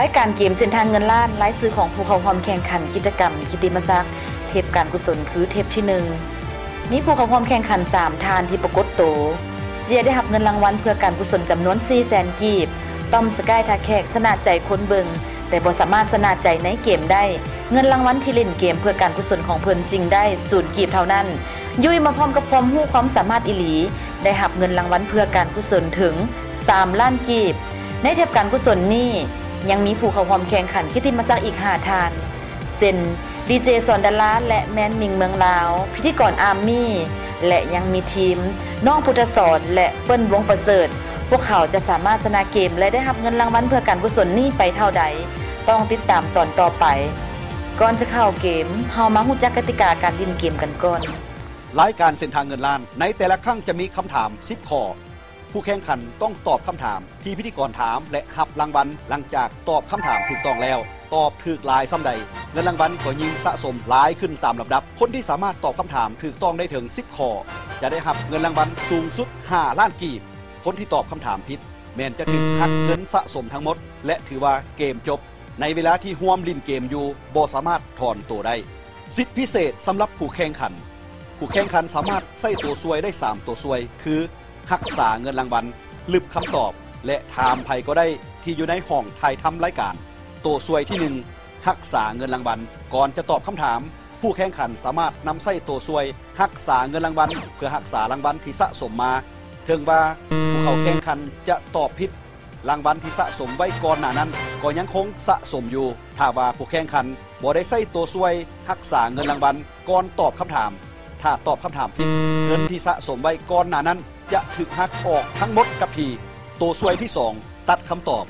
ລາຍການເກມເສັ້ນທາງເງິນລ້ານ, ລາຍຊື່ຂອງຜູ້ເຂົ້າຮ່ວມແຂ່ງຂັນກິດຈະກຳກິດຕິມະສັກເທບການກຸສົນຄືເທບທີໜຶ່ງ. ມີຜູ້ເຂົ້າຮ່ວມແຂ່ງຂັນສາມທ່ານທີ່ປາກົດໂຕ ເຈຍໄດ້ຮັບເງິນລາງວັນເພື່ອການກຸສົນຈຳນວນສີ່ແສນກີບ, ຕ້ອມສະກາຍທ່າແຂກຊະນະໃຈຄົນເບິ່ງ ແຕ່ບໍ່ສາມາດຊະນະໃຈໃນເກມໄດ້. ເງິນລາງວັນທີ່ຫຼິ້ນເກມເພື່ອການກຸສົນຂອງເພິ່ນຈຶ່ງໄດ້ສູນກີບເທົ່ານັ້ນ. ຢູ່ມາພ້ອມກັບຄວາມຮູ້ຄວາມສາມາດອີ່ຫຼີ, ໄດ້ຮັບເງິນລາງວັນເພື່ອການກຸສົນເຖິງສາມລ້ານກີບ. ໃນເທບການກຸສົນນີ້ ຍັງມີຜູ້ເຂົ້າຮ່ວມແຂ່ງຂັນກິດຕິມະສັກອີກຫ້າທ່ານ ເຊັ່ນ ດີເຈ ສອນດາລາ ແລະ ແມນມິງເມືອງລາວ, ພິທີກອນອາມມີ ແລະ ຍັງມີທີມ ນ້ອງພຸດທະສອນ ແລະ ເປີ້ນ ວົງປະເສີດ. ພວກເຂົາຈະສາມາດຊະນະເກມ ແລະ ໄດ້ຮັບເງິນລາງວັນເພື່ອການກຸສົນນີ້ໄປເທົ່າໃດ? ຕ້ອງຕິດຕາມຕອນຕໍ່ໄປ. ກ່ອນຈະເຂົ້າເກມ, ເຮົາມາຮູ້ຈັກກະຕິກາການຫຼິ້ນເກມກັນກ່ອນ. ລາຍການເສັ້ນທາງເງິນລ້ານ ໃນແຕ່ລະຄັ້ງຈະມີຄຳຖາມສິບຂໍ້. ຜູ້ແຂ່ງຂັນຕ້ອງຕອບຄຳຖາມທີ່ພິທີກອນຖາມ ແລະ ຮັບລາງວັນຫຼັງຈາກຕອບຄຳຖາມຖືກຕ້ອງແລ້ວ. ຕອບຖືກຫຼາຍສ່ຳໃດ, ເງິນລາງວັນກໍຍິ່ງສະສົມຫຼາຍຂຶ້ນຕາມລຳດັບ. ຄົນທີ່ສາມາດຕອບຄຳຖາມຖືກຕ້ອງໄດ້ເຖິງສິບຂໍ້ ຈະໄດ້ຮັບເງິນລາງວັນສູງສຸດຫ້າລ້ານກີບ. ຄົນທີ່ຕອບຄຳຖາມຜິດ ແມ່ນຈະຖືກຫັກເງິນສະສົມທັງໝົດ ແລະ ຖືວ່າເກມຈົບ. ໃນເວລາທີ່ຮ່ວມຫຼິ້ນເກມຢູ່ ບໍ່ສາມາດຖອນໂຕໄດ້. ສິດພິເສດສຳລັບຜູ້ແຂ່ງຂັນ. ຜູ້ແຂ່ງຂັນສາມາດໃຊ້ໂຕຊ່ວຍໄດ້ສາມໂຕຊ່ວຍ ຄື ຮັກສາເງິນລາງວັນ, ລຶບຄຳຕອບ ແລະ ຖາມໃຜກໍໄດ້ທີ່ຢູ່ໃນຫ້ອງຖ່າຍທຳລາຍການ. ໂຕຊ່ວຍທີໜຶ່ງ ຮັກສາເງິນລາງວັນ. ກ່ອນຈະຕອບຄຳຖາມ, ຜູ້ແຂ່ງຂັນສາມາດນຳໃຊ້ໂຕຊ່ວຍຮັກສາເງິນລາງວັນ ເພື່ອຮັກສາລາງວັນທີ່ສະສົມມາ. ເຖິງວ່າຜູ້ເຂົ້າແຂ່ງຂັນຈະຕອບຜິດ, ລາງວັນທີ່ສະສົມໄວ້ກ່ອນໜ້ານັ້ນກໍຍັງຄົງສະສົມຢູ່. ຖ້າວ່າຜູ້ແຂ່ງຂັນບໍ່ໄດ້ໃຊ້ໂຕຊ່ວຍຮັກສາເງິນລາງວັນກ່ອນຕອບຄຳຖາມ, ຖ້າຕອບຄຳຖາມຜິດ, ເງິນທີ່ສະສົມໄວ້ກ່ອນໜ້ານັ້ນຈະຖືກຫັກອອກທັງໝົດກັບທີ່. ໂຕຊ່ວຍທີສອງ ຕັດຄຳຕອບ.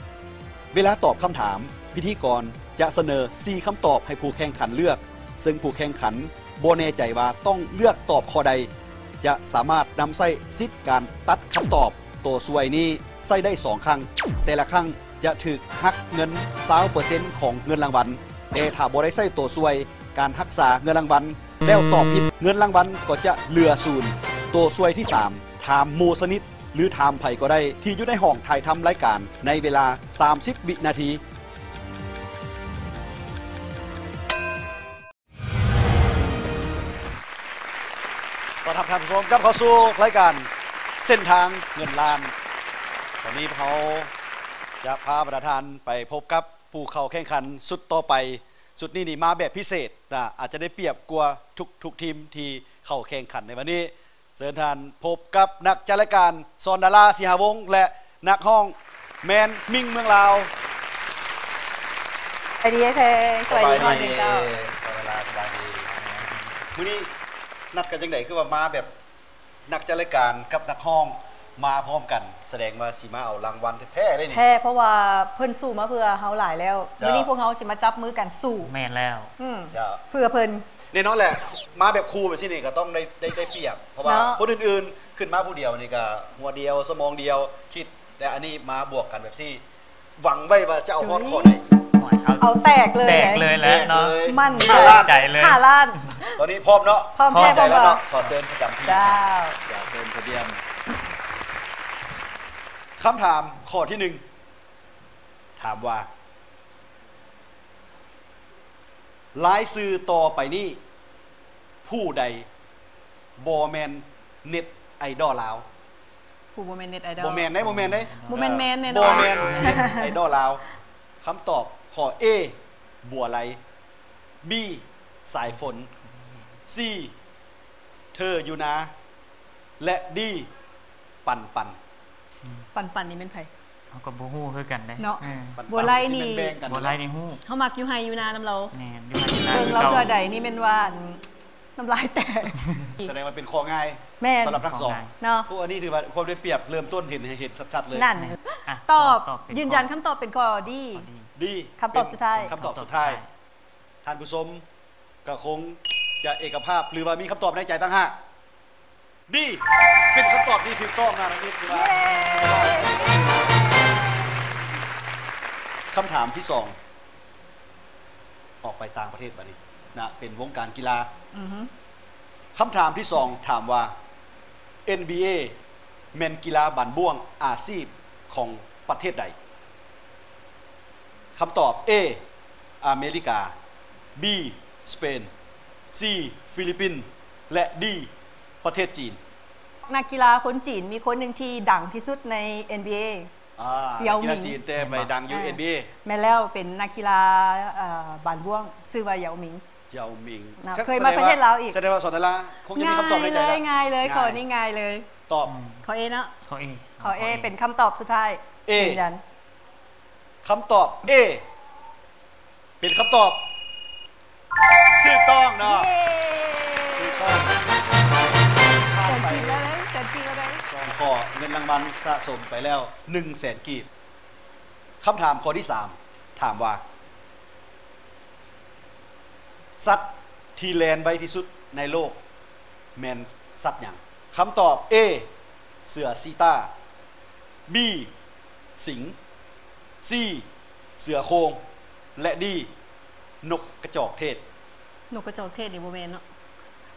ເວລາຕອບຄຳຖາມ, ພິທີກອນຈະສະເໜີສີ່ຄຳຕອບໃຫ້ຜູ້ແຂ່ງຂັນເລືອກ, ເຊິ່ງຜູ້ແຂ່ງຂັນບໍ່ແນ່ໃຈວ່າຕ້ອງເລືອກຕອບຂໍ້ໃດ, ຈະສາມາດນຳໃຊ້ສິດການຕັດຄຳຕອບ. ໂຕຊ່ວຍນີ້ໃຊ້ໄດ້ສອງຄັ້ງ, ແຕ່ລະຄັ້ງຈະຖືກຫັກເງິນຊາວເປີເຊັນຂອງເງິນລາງວັນ, ແຕ່ຖ້າບໍ່ໄດ້ໃຊ້ໂຕຊ່ວຍການຮັກສາເງິນລາງວັນ ແລ້ວຕອບຜິດ, ເງິນລາງວັນກໍຈະເຫຼືອສູນ. ໂຕຊ່ວຍທີສາມ ຖາມໝູ່ສະໜິດ ຫຼື ຖາມໃຜກໍໄດ້ທີ່ຢູ່ໃນຫ້ອງຖ່າຍທຳລາຍການໃນເວລາສາມສິບວິນາທີ. ຕ້ອນຮັບທ່ານຜູ້ຊົມກັບເຂົ້າສູ່ລາຍການເສັ້ນທາງເງິນລ້ານ. ຕອນນີ້ພວກເຮົາຈະພາບັນດາທ່ານໄປພົບກັບຜູ້ເຂົ້າແຂ່ງຂັນຊຸດຕໍ່ໄປ. ຊຸດນີ້ນີ້ມາແບບພິເສດນະ, ອາດຈະໄດ້ປຽບກວ່າທຸກໆທີມທີ່ເຂົ້າແຂ່ງຂັນໃນວັນນີ້. ເຊີນທ່ານພົບກັບນັກຈັດລາຍການ ສອນດາລາ ສີຫາວົງ ແລະ ນັກຮ້ອງ ແມນ ມິງ ເມືອງລາວ. ສະບາຍດີອ້າຍແພງ. ສະບາຍດີ ສະບາຍດີ ສອນດາລາ ສະບາຍດີ. ມື້ນີ້ນັດກັນຈັ່ງໃດ ຄືວ່າມາແບບນັກຈັດລາຍການກັບນັກຮ້ອງມາພ້ອມກັນ? ສະແດງວ່າຊິມາເອົາລາງວັນແທ້ໆເດ້ນີ້. ແທ້ ເພາະວ່າເພິ່ນສູ້ມາເພື່ອເຮົາຫຼາຍແລ້ວ. ເຈົ້າ. ມື້ນີ້ພວກເຮົາຊິມາຈັບມືກັນສູ້. ແມ່ນແລ້ວ. ອືມ. ເຈົ້າ. ເພື່ອເພິ່ນ. ແນ່ນອນແຫຼະ ມາແບບຄູ່ແບບຊີ້ນີ້ກໍຕ້ອງໄດ້ ໄດ້ ໄດ້ປຽບ ເພາະວ່າ ເນາະ ຄົນອື່ນໆຂຶ້ນມາຜູ້ດຽວນີ້ກໍຫົວດຽວສະໝອງດຽວຄິດ, ແຕ່ອັນນີ້ມາບວກກັນແບບຊີ້ ຫວັງໄວ້ວ່າຈະເອົາຮອດຂໍ້ໃດ. ໂອ້ຍ ເອົາ ເອົາແຕກເລີຍ ແຕກເລີຍແຫຼະເນາະ. ແຕກເລີຍ. ໝັ້ນໃຈ ໝັ້ນໃຈເລີຍ. ຫ້າລ້ານ. ຕອນນີ້ພ້ອມເນາະ? ພ້ອມແທ້ ພ້ອມແລ້ວເນາະ? ພ້ອມແລ້ວ. ຂໍເຊີນປະຈຳທີ່. ເຈົ້າ. ເຈົ້າ ເຊີນພໍ່ດຽມ. ຄຳຖາມຂໍ້ທີໜຶ່ງ ຖາມວ່າ ລາຍຊື່ຕໍ່ໄປນີ້ ຜູ້ໃດບໍ່ແມ່ນເນັດໄອດອລລາວ? ຜູ້ບໍ່ແມ່ນເນັດໄອດອລ. ບໍ່ແມ່ນເດ້ ບໍ່ແມ່ນເດ້. ບໍ່ແມ່ນແມ່ນແນ່ນອນ. ບໍ່ແມ່ນເນັດໄອດອລລາວ. ຄຳຕອບ ຂໍ້ A ບົວໄລ, B ສາຍຝົນ, C ເທີຢູ່ນາ ແລະ D ປັນປັນ. ອືມ ປັນປັນນີ້ແມ່ນໃຜ? ເຮົາກໍບໍ່ຮູ້ຄືກັນເດ້. ເນາະ. ເອີ ບົວໄລນີ້ ບົວໄລນີ້ຮູ້. ເຮົາມັກຢູ່ໄຮ່ຢູ່ນານຳລາວ. ແມ່ນ ຢູ່ໄຮ່ຢູ່ນາ. ເບິ່ງລາວເທື່ອໃດນີ້ແມ່ນວ່າ ອັນ ນ້ຳລາຍແຕກ. ສະແດງວ່າເປັນຂໍ້ງ່າຍ. ແມ່ນ. ສຳລັບທັງສອງ. ເນາະ. ໂອ້ ອັນນີ້ຖືວ່າຄວາມໄດ້ປຽບເລີ່ມຕົ້ນເຫັນ ເຫັນຊັດໆເລີຍ. ນັ້ນ. ອ່ະ ຕອບ ຕອບເປັນ ຢືນຢັນຄຳຕອບເປັນຂໍ້ D. ຄຳຕອບສຸດທ້າຍ. ເປັນຄຳຕອບສຸດທ້າຍ. ທ່ານຜູ້ຊົມກໍຄົງຈະເອກະພາບ ຫຼືວ່າມີຄຳຕອບໃນໃຈຕ່າງຫາກ. D ເປັນຄຳຕອບທີ່ຖືກຕ້ອງນະ ນ້ອງນິດ. ເຢ້ ຄຳຖາມທີສອງ ອອກໄປຕ່າງປະເທດບາດນີ້ນະ ເປັນວົງການກິລາ. ອືຮຶ. ຄຳຖາມທີສອງ ຖາມວ່າ ເອັນບີເອ ແມ່ນກິລາບານບ້ວງອາຊີບຂອງປະເທດໃດ? ຄຳຕອບ A ອາເມລິກາ, B ສະເປນ, C ຟີລິບປິນ ແລະ D ປະເທດຈີນ. ນັກກິລາຄົນຈີນມີຄົນໜຶ່ງທີ່ດັງທີ່ສຸດໃນ ເອັນບີເອ ອ່າ ຢາວໝິງ. ນັກກິລາຈີນ ແຕ່ໄປດັງຢູ່ ອ່າ ເອັນບີເອ. ແມ່ນແລ້ວ, ເປັນນັກກິລາ ເອີ ບານບ້ວງ ຊື່ວ່າ ຢາວໝິງ. ຢາວໝິງ ນະ ເຄີຍມາປະເທດລາວອີກ. ສະແດງວ່າ ສອນດາລາ ຄົງຈະມີຄຳຕອບໃນໃຈແລ້ວ. ງ່າຍເລີຍ, ງ່າຍເລີຍ, ຂໍ້ນີ້ງ່າຍເລີຍ. ຕອບ ຂໍ້ A ເນາະ. ຂໍ້ A ຂໍ້ A ເປັນຄຳຕອບສຸດທ້າຍ. A ຢືນຢັນ ຄຳຕອບ A ເປັນຄຳຕອບຖືກຕ້ອງເນາະ. ເຢ້ ຖືກຕ້ອງ. ຜ່ານໄປ ແສນກີບແລ້ວເດ້ ແສນກີບແລ້ວເດ້. ສອງຂໍ້ ເງິນລາງວັນສະສົມໄປແລ້ວ ໜຶ່ງແສນກີບ. ຄຳຖາມຂໍ້ທີສາມ ຖາມວ່າ ສັດທີ່ແລ່ນໄວທີ່ສຸດໃນໂລກແມ່ນສັດຫຍັງ? ຄຳຕອບ A ເສືອຊີຕາ, B ສິງ, C ເສືອໂຄ່ງ ແລະ D ນົກກະຈອກເທດ. ນົກກະຈອກເທດນີ້ບໍ່ແມ່ນເນາະ.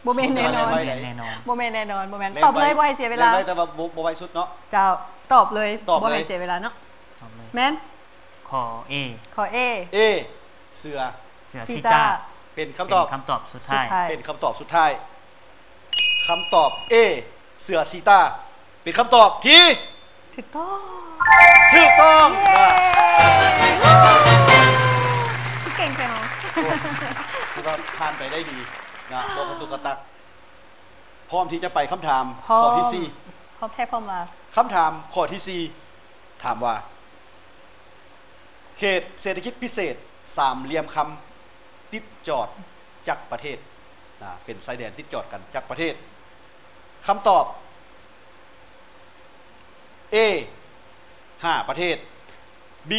ບໍ່ແມ່ນແນ່ນອນ. ແລ່ນໄວ ແມ່ນແນ່ນອນ. ບໍ່ແມ່ນແນ່ນອນ, ບໍ່ແມ່ນ. ແລ່ນໄວ ຕອບເລີຍ ບໍ່ໃຫ້ເສຍເວລາ. ແລ່ນໄວ ແຕ່ວ່າບໍ່ ບໍ່ໄວສຸດເນາະ. ເຈົ້າ, ຕອບເລີຍ. ຕອບເລີຍ. ບໍ່ໃຫ້ເສຍເວລາເນາະ. ຕອບເລີຍ. ແມ່ນ ຂໍ້ A ຂໍ້ A A ເສືອ ເສືອ ຊີຕາ ຊີຕາ ເປັນຄຳຕອບ ເປັນຄຳຕອບສຸດທ້າຍ ສຸດທ້າຍ ເປັນຄຳຕອບສຸດທ້າຍ. ຄຳຕອບ A ເສືອຊີຕາ ເປັນຄຳຕອບທີ່ຖືກຕ້ອງ. ຖືກຕ້ອງ. ເຢ້ ຄືເກັ່ງແທ້ເນາະ. ໂອ້ ຖືວ່າຜ່ານໄປໄດ້ດີນະ ບໍ່ກະຕຸກກະຕັກ. ພ້ອມທີ່ຈະໄປຄຳຖາມ ພ້ອມ ຂໍ້ທີສີ່. ພ້ອມແທ້ພ້ອມວ່າ. ຄຳຖາມຂໍ້ທີສີ່ ຖາມວ່າ ເຂດເສດຖະກິດພິເສດສາມຫຼ່ຽມຄຳ ຕິດຈອດຈັກປະເທດ? ນະ ເປັນຊາຍແດນຕິດຈອດກັນຈັກປະເທດ? ຄຳຕອບ A ຫ້າປະເທດ, B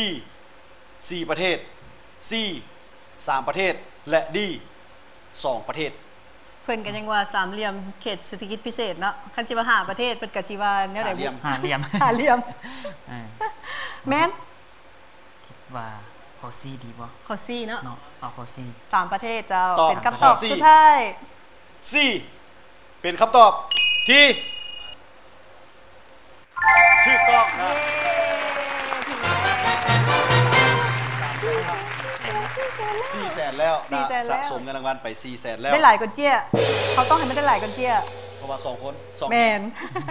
ສີ່ປະເທດ, C ສາມປະເທດ ແລະ D ສອງປະເທດ. ເພິ່ນກໍຍັງວ່າສາມຫຼ່ຽມເຂດເສດຖະກິດພິເສດເນາະ, ຄັນຊິວ່າຫ້າປະເທດ ເພິ່ນກໍຊິວ່າແນວໃດບຸ? ຫ້າຫຼ່ຽມ ຫ້າຫຼ່ຽມ ຫ້າຫຼ່ຽມ ເອີ ແມ່ນ. ຄິດວ່າຂໍ້ C ດີບໍ່? ຂໍ້ C ເນາະ. ເນາະ ເອົາຂໍ້ C. ສາມປະເທດເຈົ້າ. ຕອບ ເປັນຄຳຕອບສຸດທ້າຍ. C ເປັນຄຳຕອບທີ່ ຖືກຕ້ອງນະ. ເຢ້ ຖືກແລ້ວ ສີ່ແສນ ສີ່ແສນ ສີ່ແສນແລ້ວນະ. ສະສົມເງິນລາງວັນໄປສີ່ແສນແລ້ວ. ໄດ້ຫຼາຍກວ່າເຈ້ຍ, ເຂົາຕ້ອງໃຫ້ມັນໄດ້ຫຼາຍກວ່າເຈ້ຍ ເພາະວ່າສອງຄົນ ສອງ ແມ່ນ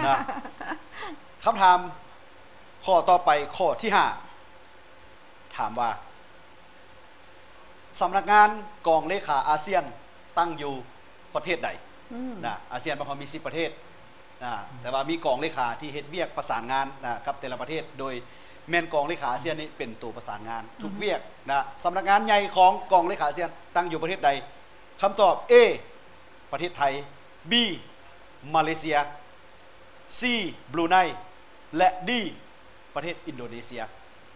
ນະ. ຄຳຖາມຂໍ້ຕໍ່ໄປ ຂໍ້ທີຫ້າ ຖາມວ່າ ສຳນັກງານກອງເລຂາອາຊຽນຕັ້ງຢູ່ປະເທດໃດ? ອືມ ນະ ອາຊຽນພວກເຮົາມີສິບປະເທດນະ ແຕ່ວ່າມີກອງເລຂາທີ່ເຮັດວຽກປະສານງານນະ ກັບແຕ່ລະປະເທດ, ໂດຍແມ່ນກອງເລຂາອາຊຽນນີ້ເປັນໂຕປະສານງານທຸກວຽກນະ. ສຳນັກງານໃຫຍ່ຂອງກອງເລຂາອາຊຽນຕັ້ງຢູ່ປະເທດໃດ? ຄຳຕອບ A ປະເທດໄທ, B ມາເລເຊຍ, C ບຣູໄນ ແລະ D ປະເທດອິນໂດເນເຊຍ.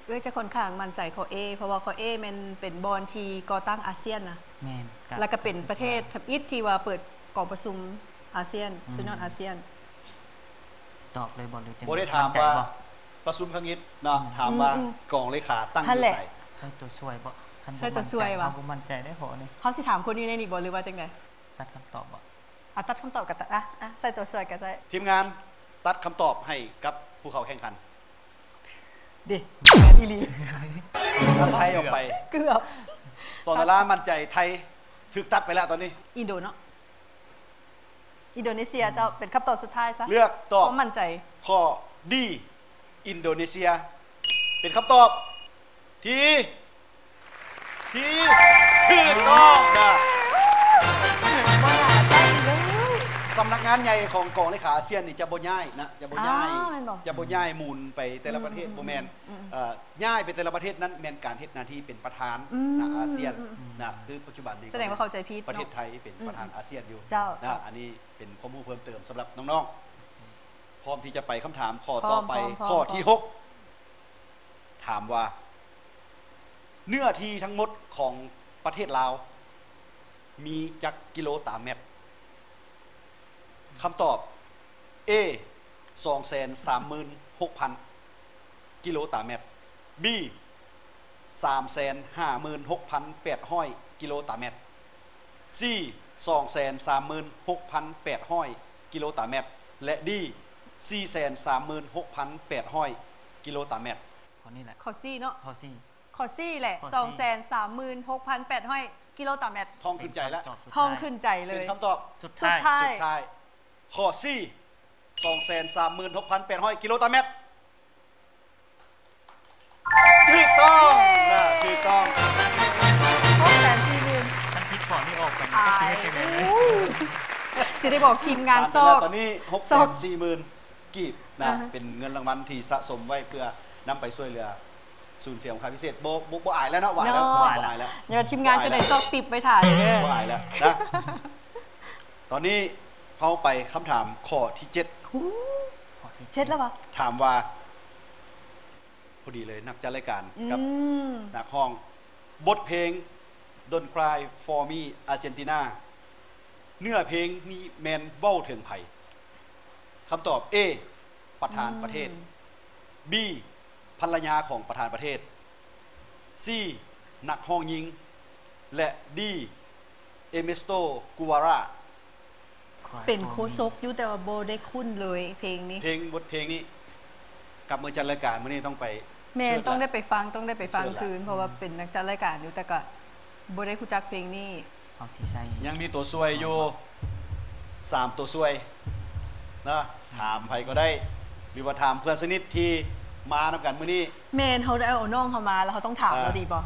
ເອື້ອຍຈະຂ້ອນຂ້າງໝັ້ນໃຈຂໍ້ A ເພາະວ່າຂໍ້ A ແມ່ນເປັນບ່ອນທີ່ກໍ່ຕັ້ງອາຊຽນນະ. ແມ່ນ. ແລ້ວກໍເປັນປະເທດທຳອິດທີ່ວ່າເປີດກອງປະຊຸມອາຊຽນ ອືມ ສຸດຍອດອາຊຽນ. ຕອບເລີຍບໍ່ ຫຼືຈັ່ງໃດ? ບໍ່ໄດ້ຖາມວ່າປະຊຸມທຳອິດເນາະ, ອືມ ຖາມວ່າ ອືມ ກອງເລຂາຕັ້ງຢູ່ໃສ? ໃຊ້ຕົວຊ່ວຍບໍ່? ຄັນບໍ່ໝັ້ນໃຈ ເຮົາບໍ່ໝັ້ນໃຈເດ້ຂໍ້ນີ້. ເຮົາຊິຖາມຄົນຢູ່ໃນນີ້ບໍ່ ຫຼືວ່າຈັ່ງໃດ? ຕັດຄຳຕອບບໍ່? ອາ ຕັດຄຳຕອບກໍຕັດ ອາ ອາ ໃສ່ຕົວຊ່ວຍກໍໃສ່. ທີມງານຕັດຄຳຕອບໃຫ້ກັບຜູ້ເຂົ້າແຂ່ງຂັນ. ເດ້ ແມ່ນອີ່ຫຼີ. ຕັດໄທອອກໄປ. ເກືອບ. ສອງດາລາໝັ້ນໃຈໄທຖືກຕັດໄປແລ້ວຕອນນີ້. ອິນໂດເນາະ. ອິນໂດເນເຊຍເຈົ້າ ເປັນຄຳຕອບສຸດທ້າຍຊະ. ເລືອກຕອບ ຄວາມໝັ້ນໃຈ. ຂໍ້ D ອິນໂດເນເຊຍ ເປັນຄຳຕອບ ທີ່ ທີ່ຖືກຕ້ອງນະ. ບໍ່ໜ້າໃຊ້ເລີຍ. ສຳນັກງານໃຫຍ່ຂອງກອງເລຂາອາຊຽນນີ້ຈະບໍ່ຍ້າຍນະ, ຈະບໍ່ຍ້າຍ ອ້າວ ແມ່ນບໍ່? ຈະບໍ່ຍ້າຍໝູນໄປແຕ່ລະປະເທດ. ອືມ ບໍ່ແມ່ນ. ອືມ ອືມ ເອີ ຍ້າຍໄປແຕ່ລະປະເທດນັ້ນແມ່ນການເຮັດໜ້າທີ່ເປັນປະທານ ອືມ ນະ ອາຊຽນ ອືມ ນະ. ຄືປັດຈຸບັນນີ້ ສະແດງວ່າເຂົ້າໃຈຜິດເນາະ. ປະເທດໄທເປັນ ອືມ ປະທານອາຊຽນຢູ່. ເຈົ້າ ນະ ເຈົ້າ. ອັນນີ້ເປັນຄວາມຮູ້ເພີ່ມເຕີມສຳລັບນ້ອງໆ. ພ້ອມທີ່ຈະໄປຄຳຖາມຂໍ້ຕໍ່ໄປ. ພ້ອມ ພ້ອມ ພ້ອມ ຂໍ້ທີຫົກ ຖາມວ່າ ເນື້ອທີ່ທັງໝົດຂອງປະເທດລາວມີຈັກກິໂລຕາແມັດ? ຄຳຕອບ A ສອງແສນສາມໝື່ນຫົກພັນກິໂລຕາແມັດ, B ສາມແສນຫ້າໝື່ນຫົກພັນແປດຮ້ອຍກິໂລຕາແມັດ, C ສອງແສນສາມໝື່ນຫົກພັນແປດຮ້ອຍກິໂລຕາແມັດ ແລະ D ສີ່ແສນສາມໝື່ນຫົກພັນແປດຮ້ອຍກິໂລຕາແມັດ. ຂໍ້ນີ້ແຫຼະ ຂໍ້ C ເນາະ. ຂໍ້ C. ຂໍ້ C ແຫຼະ ຂໍ້ C ສອງແສນສາມໝື່ນຫົກພັນແປດຮ້ອຍກິໂລຕາແມັດ. ທອງຂຶ້ນໃຈແລ້ວ ເປັນຄຳຕອບສຸດທ້າຍ ທອງຂຶ້ນໃຈເລີຍ ເປັນຄຳຕອບສຸດທ້າຍ ສຸດທ້າຍ ຂໍ້ C ສອງແສນສາມໝື່ນຫົກພັນແປດຮ້ອຍກິໂລຕາແມັດ. ຖືກຕ້ອງ ເຢ້ ນະ ຖືກຕ້ອງ ຫົກແສນສີ່ໝື່ນ ຄັນຜິດຂໍ້ນີ້ອອກໄປນີ້ ກໍຊິເຮັດຈັ່ງໃດເລີຍ ຊິໄດ້ບອກທີມງານຊອກ ຕອນນີ້ຫົກແສນສີ່ໝື່ນກີບນະ ອ່າຮະ ເປັນເງິນລາງວັນທີ່ສະສົມໄວ້ເພື່ອນຳໄປຊ່ວຍເຫຼືອສູນເສຍຫຸງຄາພິເສດ. ບໍ່ ບໍ່ ບໍ່ອາຍແລ້ວເນາະ ບໍ່ອາຍແລ້ວ ບໍ່ອາຍແລ້ວ ບໍ່ອາຍແລ້ວ ເຈົ້າທີມງານຈະໄດ້ຊອກປິບໄວ້ຖ້າເດີ ບໍ່ອາຍແລ້ວນະ. ຕອນນີ້ເຮົາໄປຄຳຖາມຂໍ້ທີເຈັດ ໂອ້ ຂໍ້ທີເຈັດແລ້ວຫວາ? ຖາມວ່າ ພໍດີເລີຍ ນັກຈັດລາຍການກັບ ອືມ ນັກຮ້ອງ ບົດເພງ Don't Cry for Me Argentina ເນື້ອເພງນີ້ແມ່ນເວົ້າເຖິງໃຜ? ຄຳຕອບ A ປະທານປະເທດ ອືມ B ພັນລະຍາຂອງປະທານປະເທດ C ນັກຮ້ອງຍິງ ແລະ D Ernesto Guevara. ເປັນໂຄສົກຢູ່ ແຕ່ວ່າບໍ່ໄດ້ຄຸ້ນເລີຍເພງນີ້ ເພງ ບົດເພງນີ້ ກັບມາຈັດລາຍການມື້ນີ້ຕ້ອງໄປ ແມ່ນ ເຊີດລະ ຕ້ອງໄດ້ໄປຟັງ ຕ້ອງໄດ້ໄປຟັງຄືນ ເຊີດລະ ເພາະວ່າເປັນນັກຈັດລາຍການຢູ່ ແຕ່ກໍບໍ່ໄດ້ຮູ້ຈັກເພງນີ້. ເຮົາຊິໃສ່ ຍັງມີຕົວຊ່ວຍຢູ່ສາມຕົວຊ່ວຍນະ ຖາມໃຜກໍໄດ້ ຫຼືວ່າຖາມເພື່ອນສະໜິດທີ່ມານຳກັນມື້ນີ້. ແມ່ນ ເຮົາໄດ້ເອົານ້ອງເຮົາມາ ແລ້ວເຮົາຕ້ອງຖາມ ອ່າ ລາວດີບໍ່?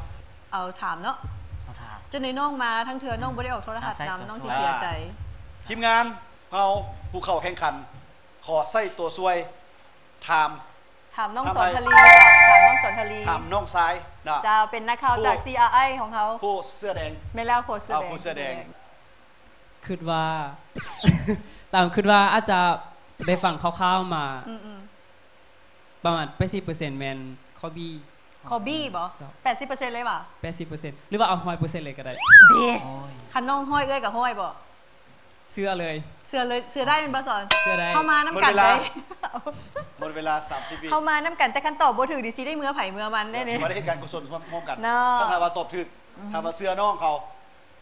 ເອົາຖາມເນາະ ເອົາຖາມ ຈົນໃນນ້ອງມາທັງເທື່ອ ນ້ອງບໍ່ໄດ້ອອກໂທລະທັດນຳ ເອົາໃສ່ຕົວຊ່ວຍ ນ້ອງຊິເສຍໃຈ. ອ່າ ທີມງານເຮົາ ຜູ້ເຂົ້າແຂ່ງຂັນ ຂໍໃສ່ຕົວຊ່ວຍ ຖາມ ຖາມນ້ອງສອນທະລີ ຖາມນ້ອງສອນທະລີ ຖາມນ້ອງຊາຍນະ ເຈົ້າ ເປັນນັກຂ່າວຈາກ CRI ຂອງເຮົາ ຜູ້ເສື້ອແດງ ແມ່ນແລ້ວ ຜູ້ເສື້ອແດງ ຜູ້ເສື້ອແດງ. ຄິດວ່າ ຕາມຄິດວ່າອາດຈະໄດ້ຟັງຄ່າວໆມາ ອືມໆ ປະມານແປດສິບເປີເຊັນແມ່ນຂໍ້ B ຂໍ້ B ບໍ່? ເຈົ້າ ແປດສິບເປີເຊັນເລີຍຫວາ? ແປດສິບເປີເຊັນ ຫຼືວ່າເອົາຮ້ອຍເປີເຊັນເລີຍກໍໄດ້. ເດ້ ໂອ້ຍ ຄັນນ້ອງຮ້ອຍ ເອື້ອຍກໍຮ້ອຍບໍ່? ເຊື່ອເລີຍ ເຊື່ອເລີຍ ເຊື່ອໄດ້ແມ່ນບໍ່ສອນ? ເຊື່ອໄດ້. ເຮົາມານຳກັນໄດ໋ ໝົດເວລາສາມສິບວິ ເຮົາມານຳກັນ ແຕ່ຄັນຕອບບໍ່ຖືກນີ້ ຊິໄດ້ເມືອໃຜເມືອມັນເດ້ນີ້ ຊິບໍ່ໄດ້ເຮັດການກຸສົນຮ່ວມກັນເນາະ. ຄັນຖ້າວ່າຕອບຖືກ ອືມ ຖ້າວ່າເຊື່ອນ້ອງເຂົາ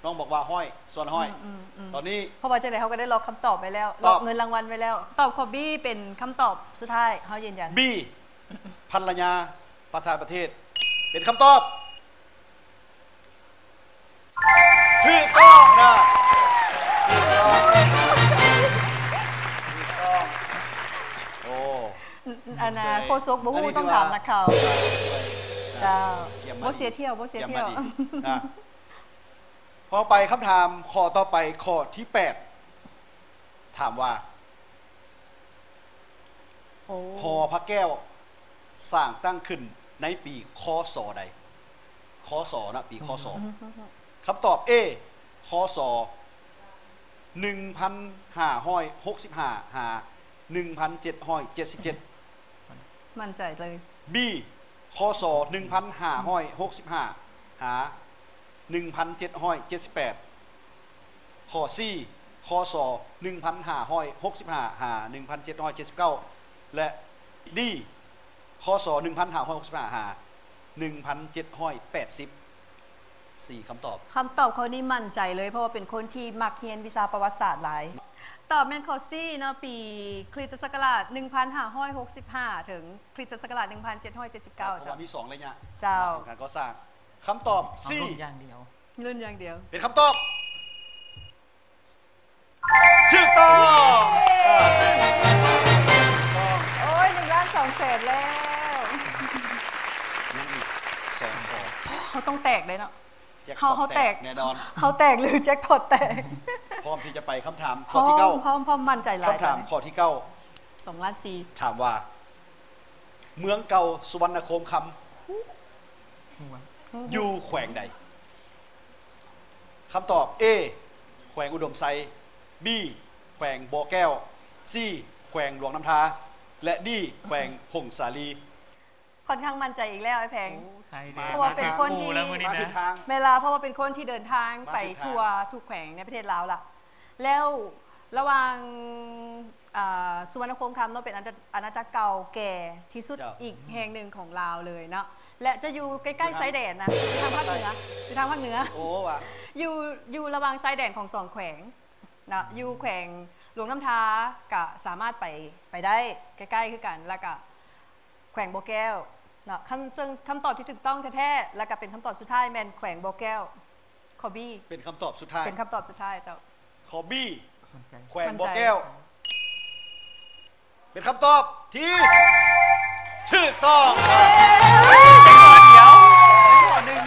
ນ້ອງບອກວ່າຮ້ອຍສ່ວນຮ້ອຍ ອືມໆໆ ຕອນນີ້ ເພາະວ່າຈັ່ງໃດເຮົາກໍໄດ້ລັອກຄຳຕອບໄວ້ແລ້ວ ລັອກເງິນລາງວັນໄວ້ແລ້ວ. ຕອບຂໍ້ B ເປັນຄຳຕອບສຸດທ້າຍ ເຮົາຢືນຢັນ B ພັນລະຍາປະທານປະເທດ ເປັນຄຳຕອບ ຖືກຕ້ອງນະ ຖືກຕ້ອງ ຖືກຕ້ອງ. ໂອ້ ອັນນ່າ ໂຄສົກບໍ່ຮູ້ ຕ້ອງຖາມນັກຂ່າວ. ເຈົ້າ ບໍ່ເສຍຖ້ຽວ ບໍ່ເສຍຖ້ຽວ. ນະ ພໍໄປຄຳຖາມຂໍ້ຕໍ່ໄປ ຂໍ້ທີແປດ ຖາມວ່າ ໂອ້ ຫໍພະແກ້ວສ້າງຕັ້ງຂຶ້ນໃນປີ ຄ.ສ. ໃດ? ຄ.ສ. ນະ ປີ ຄ.ສ. ອືມ ຄຳຕອບ A ຄ.ສ. ໜຶ່ງພັນຫ້າຮ້ອຍຫົກສິບຫ້າ ຫາ ໜຶ່ງພັນເຈັດຮ້ອຍເຈັດສິບເຈັດ. ໝັ້ນໃຈເລີຍ. B ຄ.ສ. ໜຶ່ງພັນຫ້າຮ້ອຍຫົກສິບຫ້າ ຫາ ໜຶ່ງພັນເຈັດຮ້ອຍເຈັດສິບແປດ. ຂໍ້ C ຄ.ສ. ໜຶ່ງພັນຫ້າຮ້ອຍຫົກສິບຫ້າ ຫາ ໜຶ່ງພັນເຈັດຮ້ອຍເຈັດສິບເກົ້າ ແລະ D ຄ.ສ. ໜຶ່ງພັນຫ້າຮ້ອຍຫົກສິບຫ້າ ຫາ ໜຶ່ງພັນເຈັດຮ້ອຍແປດສິບ. ສີ່ຄຳຕອບ. ຄຳຕອບຂໍ້ນີ້ໝັ້ນໃຈເລີຍ ເພາະວ່າເປັນຄົນທີ່ມັກຮຽນວິຊາປະຫວັດສາດຫຼາຍ. ຕອບແມ່ນຂໍ້ C ເນາະ ປີຄຣິສຕະສັກກະລາດ ໜຶ່ງພັນຫ້າຮ້ອຍຫົກສິບຫ້າ ເຖິງຄຣິສຕະສັກກະລາດ ໜຶ່ງພັນເຈັດຮ້ອຍເຈັດສິບເກົ້າ. ເຈົ້າ ເພາະວ່າມີສອງໄລຍະ ເຈົ້າ ຂອງການກໍ່ສ້າງ. ຄຳຕອບ C ລຸ້ນຢ່າງດຽວ ລຸ້ນຢ່າງດຽວ ເປັນຄຳຕອບ ຖືກຕ້ອງ. ເຢ້ ໂອ້ຍ ໜຶ່ງລ້ານສອງແສນແລ້ວ. ຍັງອີກສອງຂໍ້ ເຮົາຕ້ອງແຕກເດ້ເນາະ. ເຮົາ ເຮົາແຕກແນ່ນອນ ເຮົາແຕກ ຫຼື ແຈັກພອດແຕກ. ພ້ອມທີ່ຈະໄປຄຳຖາມຂໍ້ທີເກົ້າ. ພ້ອມ ພ້ອມ ໝັ້ນໃຈຫຼາຍ. ຄຳຖາມຂໍ້ທີເກົ້າ ສອງລ້ານສີ່ ຖາມວ່າ ເມືອງເກົ່າສຸວັນນະໂຄມຄຳ ຢູ່ແຂວງໃດ? ຄຳຕອບ A ແຂວງອຸດົມໄຊ, B ແຂວງບໍ່ແກ້ວ, C ແຂວງຫຼວງນ້ຳທາ ແລະ D ແຂວງຜົ້ງສາລີ. ຂ້ອນຂ້າງໝັ້ນໃຈອີກແລ້ວ ອ້າຍແພງ. ໂອ້ ເພາະວ່າເປັນຄົນທີ່ ມາຖືກທາງ ແມ່ນລະ ເພາະວ່າເປັນຄົນທີ່ເດີນທາງໄປທົ່ວທຸກແຂວງໃນປະເທດລາວລະ. ແລ້ວລະຫວ່າງ ອ່າ ສຸວັນນະໂຄມຄຳເນາະ ເປັນອານາຈັກ ອານາຈັກເກົ່າແກ່ທີ່ສຸດ ເຈົ້າ ອີກແຫ່ງໜຶ່ງຂອງລາວເລີຍເນາະ ແລະ ຈະຢູ່ໃກ້ໆຊາຍແດນນະ ຢູ່ທາງພາກເໜືອ ຢູ່ທາງພາກເໜືອ. ໂອ້ ວ່າ ຢູ່ ຢູ່ລະຫວ່າງຊາຍແດນຂອງສອງແຂວງເນາະ ຢູ່ແຂວງຫຼວງນ້ຳທາກະສາມາດໄປ ໄປໄດ້ໃກ້ໆຄືກັນ ແລ້ວກະແຂວງບໍ່ແກ້ວ ເນາະ ຄຳ ເຊິ່ງຄຳຕອບທີ່ຖືກຕ້ອງແທ້ໆ ແລະກະເປັນຄຳຕອບສຸດທ້າຍແມ່ນແຂວງບໍ່ແກ້ວ. ຂໍ້ B ເປັນຄຳຕອບສຸດທ້າຍ ເປັນຄຳຕອບສຸດທ້າຍເຈົ້າ. ຂໍ້ B ໝັ້ນໃຈ ແຂວງບໍ່ແກ້ວ ໝັ້ນໃຈ ເປັນຄຳຕອບທີ່ຖືກຕ້ອງ. ເອີ ເປັນຂໍ້ດຽວ ເປັນຂໍ້ໜຶ່ງ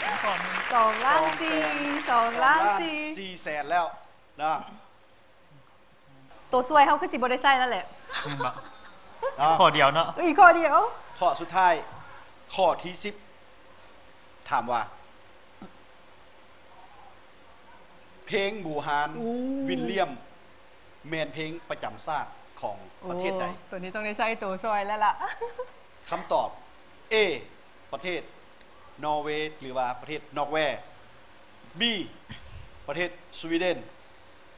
ເປັນຂໍ້ໜຶ່ງ ສອງລ້ານສີ່ ສອງລ້ານສີ່ ສອງລ້ານສີ່ແສນແລ້ວນະ. ໂຕຊ່ວຍເຮົາຄືຊິບໍ່ໄດ້ໃຊ້ແລ້ວແຫຼະ ແມ່ນບໍ່? ເນາະ ຂໍ້ດຽວເນາະ ອີກຂໍ້ດຽວ. ຂໍ້ສຸດທ້າຍ ຂໍ້ທີສິບ ຖາມວ່າ ເພງບູຮານ ອູ້ ວິນລຽມ ແມ່ນເພງປະຈຳຊາດຂອງປະເທດໃດ? ໂອ້ ໂຕນີ້ຕ້ອງໄດ້ໃຊ້ໂຕຊ່ວຍແລ້ວລະ. ຄຳຕອບ A ປະເທດນໍເວ ຫຼືວ່າປະເທດນອກແວ, B ປະເທດສະວີເດັນ,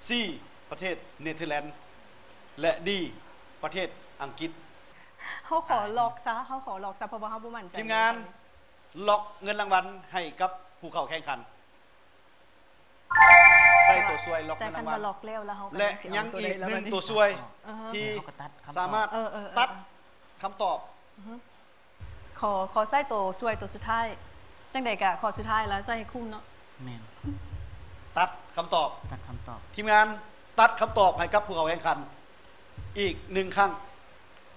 C ປະເທດເນເທີແລນ ແລະ D ປະເທດອັງກິດ. ເຮົາຂໍລັອກຊະ ເຮົາຂໍລັອກຊະ ເພາະວ່າເຮົາບໍ່ໝັ້ນໃຈ. ທີມງານ ລັອກເງິນລາງວັນໃຫ້ກັບຜູ້ເຂົ້າແຂ່ງຂັນ. ໃສ່ຕົວຊ່ວຍລັອກເງິນລາງວັນ ແລະ ຍັງອີກໜຶ່ງຕົວຊ່ວຍທີ່ສາມາດຕັດຄຳຕອບ. ຂໍ ຂໍໃຊ້ຕົວຊ່ວຍຕົວສຸດທ້າຍ. ຈັ່ງໃດກະຂໍ້ສຸດທ້າຍລະ ໃຊ້ໃຫ້ຄຸ້ມເນາະ. ແມ່ນ ຕັດຄຳຕອບ ຕັດຄຳຕອບ. ທີມງານ ຕັດຄຳຕອບໃຫ້ກັບຜູ້ເຂົ້າແຂ່ງຂັນອີກໜຶ່ງຄັ້ງ.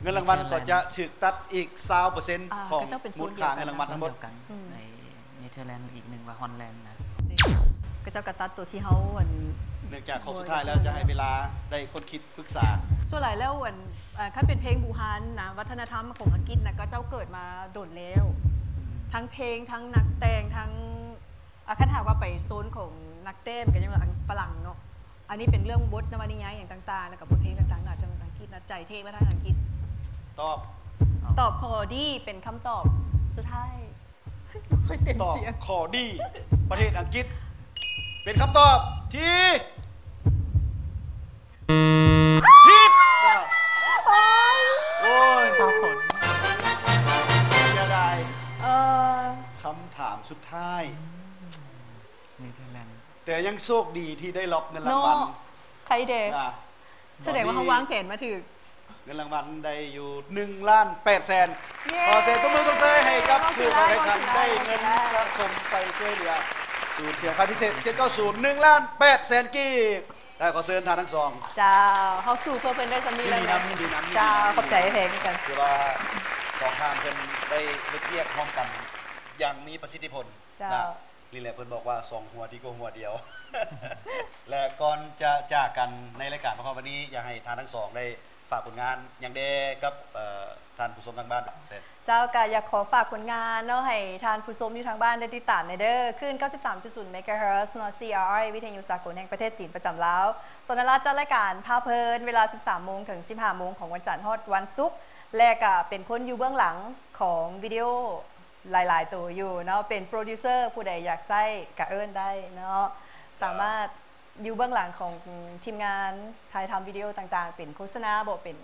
ເງິນລາງວັນກໍຈະຖືກຕັດອີກຊາວເປີເຊັນຂອງມູນຄ່າເງິນລາງວັນທັງໝົດ. ໃນເນເທີແລນອີກໜຶ່ງວ່າຮອນແລນນະ ເຂົາເຈົ້າກໍຕັດຕົວທີ່ເຮົາອັນ ເນື່ອງຈາກຂໍ້ສຸດທ້າຍແລ້ວ ຈະໃຫ້ເວລາໄດ້ຄົ້ນຄິດປຶກສາ. ສ່ວນຫຼາຍແລ້ວອັນ ເອີ ຄັນເປັນເພງບູຮານນະ ວັດທະນະທຳຂອງອັງກິດນະ ເຂົາເຈົ້າເກີດມາດົນແລ້ວ ທັງເພງ ທັງນັກແຕ່ງ ທັງ ອາ ຄັນຫາກວ່າໄປໂຊນຂອງນັກແຕ້ມກໍຍັງວ່າອັງ ຝຣັ່ງເນາະ. ອັນນີ້ເປັນເລື່ອງບົດນະວະນິຍາຍຫຍັງຕ່າງໆ ແລ້ວກໍບົດເພງຕ່າງໆ ໜ້າຈະອັງກິດນະ ໃຈເທ່ມາທາງອັງກິດ. ຕອບ ຕອບຂໍ້ D ເປັນຄຳຕອບສຸດທ້າຍ. ບໍ່ຄ່ອຍເຕັມສຽງ. ຕອບຂໍ້ D ປະເທດອັງກິດ ເປັນຄຳຕອບທີ່ ຜິດ. ໂອ້ຍ ໂອ້ຍ ຟ້າຝົນ ເສຍດາຍ. ເອີ ຄຳຖາມສຸດທ້າຍ ເນເທີແລນ ແຕ່ຍັງໂຊກດີທີ່ໄດ້ລັອກເງິນລາງວັນເນາະ. ໃຄແດ່ ສະແດງວ່າເຮົາວາງແຜນມາຖືກ. ເງິນລາງວັນໄດ້ຢູ່ໜຶ່ງລ້ານແປດແສນ. ເຢ້ ຂໍສຽງຕົບມືຊົມເຊີຍໃຫ້ກັບຜູ້ເຂົ້າແຂ່ງຂັນ ໄດ້ເງິນສະສົມໄປຊ່ວຍເຫຼືອສູນເສຍຄ່າພິເສດເຈັດເກົ້າສູນ ໜຶ່ງລ້ານແປດແສນກີບ. ໄດ້ ຂໍເຊີນທ່ານທັງສອງ. ເຈົ້າ ເຮົາສູ້ເພື່ອເພິ່ນໄດ້ສ່ຳນີ້ແລ້ວ. ຍິນດີນຳ ຍິນດີນຳ. ເຈົ້າ ຂອບໃຈແພງຄືກັນ. ຖືວ່າສອງທ່ານເພິ່ນໄດ້ເຮັດວຽກຮ່ວມກັນຢ່າງມີປະສິດທິຜົນ. ເຈົ້າ ນະ ນີ້ແຫຼະເພິ່ນບອກວ່າສອງຫົວດີກວ່າຫົວດຽວ. ແລະ ກ່ອນຈະຈາກກັນໃນລາຍການຂອງເຮົາວັນນີ້ ຢາກໃຫ້ທ່ານທັງສອງໄດ້ຝາກຜົນງານຫຍັງແດ່ກັບ ເອີ ທ່ານຜູ້ຊົມທາງບ້ານ. ເຈົ້າ ກະຢາກຂໍຝາກຜົນງານເນາະ ໃຫ້ທ່ານຜູ້ຊົມຢູ່ທາງບ້ານໄດ້ຕິດຕາມແດ່ເດີ ຄື້ນເກົ້າສິບສາມຈຸດສູນເມກາເຮີດເນາະ ຊີອາໄອ ວິທະຍຸສາກົນແຫ່ງປະເທດຈີນປະຈຳລາວ. ສອນນະລາດຈັດລາຍການພາເພີນ ເວລາສິບສາມໂມງເຖິງສິບຫ້າໂມງຂອງວັນຈັນຮອດວັນສຸກ ແລະ ກະເປັນຄົນຢູ່ເບື້ອງຫຼັງຂອງວິດີໂອ ຫຼາຍໆໂຕຢູ່ເນາະ ເປັນໂປຣດິວເຊີ ຜູ້ໃດຢາກໃຊ້ກະເອີ້ນໄດ້ເນາະ. ສາມາດຢູ່ເບື້ອງຫຼັງຂອງທີມງານຖ່າຍທຳວິດີໂອຕ່າງໆ ເປັນໂຄສະນາບໍ ເປັນ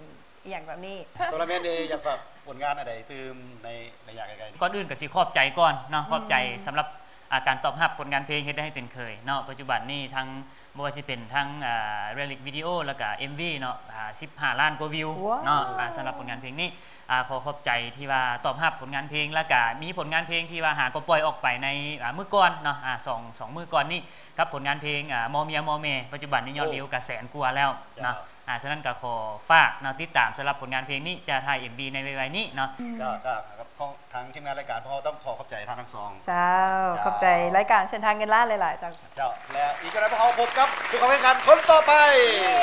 ອີ່ຫຍັງແບບນີ້. ສຳລັບແມ່ນເດ ຢາກຝາກຜົນງານອັນໃດຕື່ມໃນໄລຍະໃກ້ໆນີ້? ກ່ອນອື່ນກໍຊິຂອບໃຈກ່ອນເນາະ ຂອບໃຈສຳລັບ ອາ ການຕອບຮັບຜົນງານເພງເຮັດໄດ້ໃຫ້ເປັນເຄີຍເນາະ. ປັດຈຸບັນນີ້ທັງ ບໍ່ວ່າຊິເປັນທັງ ອາ ເຣລິກວິດີໂອ ແລ້ວກະເອັມວີເນາະ ອາ ສິບຫ້າລ້ານກວ່າວິວເນາະ. ອາ ສຳລັບຜົນງານເພງນີ້ ອາ ຂໍຂອບໃຈທີ່ວ່າຕອບຮັບຜົນງານເພງ ແລ້ວກະມີຜົນງານເພງທີ່ວ່າຫາກໍປ່ອຍອອກໄປໃນ ອາ ມື້ກ່ອນເນາະ ອາ ສອງ ສອງມື້ກ່ອນນີ້ ກັບຜົນງານເພງ ອາ ມໍເມຍມໍແມ່ ປັດຈຸບັນນີ້ຍອດວິວກະແສນກວ່າແລ້ວເນາະ. ອາ ສະນັ້ນກະຂໍຝາກເນາະ ຕິດຕາມສຳລັບຜົນງານເພງນີ້ ຈະຖ່າຍເອັມວີໃນໄວໆນີ້ເນາະ. ກະ ກະ ທາງທີມງານລາຍການພວກເຮົາຕ້ອງຂໍຂອບໃຈທ່ານທັງສອງ. ເຈົ້າ ເຈົ້າ ຂອບໃຈລາຍການເສັ້ນທາງເງິນລ້ານຫຼາຍໆ ເຈົ້າ. ເຈົ້າ ແລະ ອີກບໍ່ດົນພວກເຮົາພົບກັບຜູ້ເຂົ້າແຂ່ງຂັນຄົນຕໍ່ໄປ. ເຢ້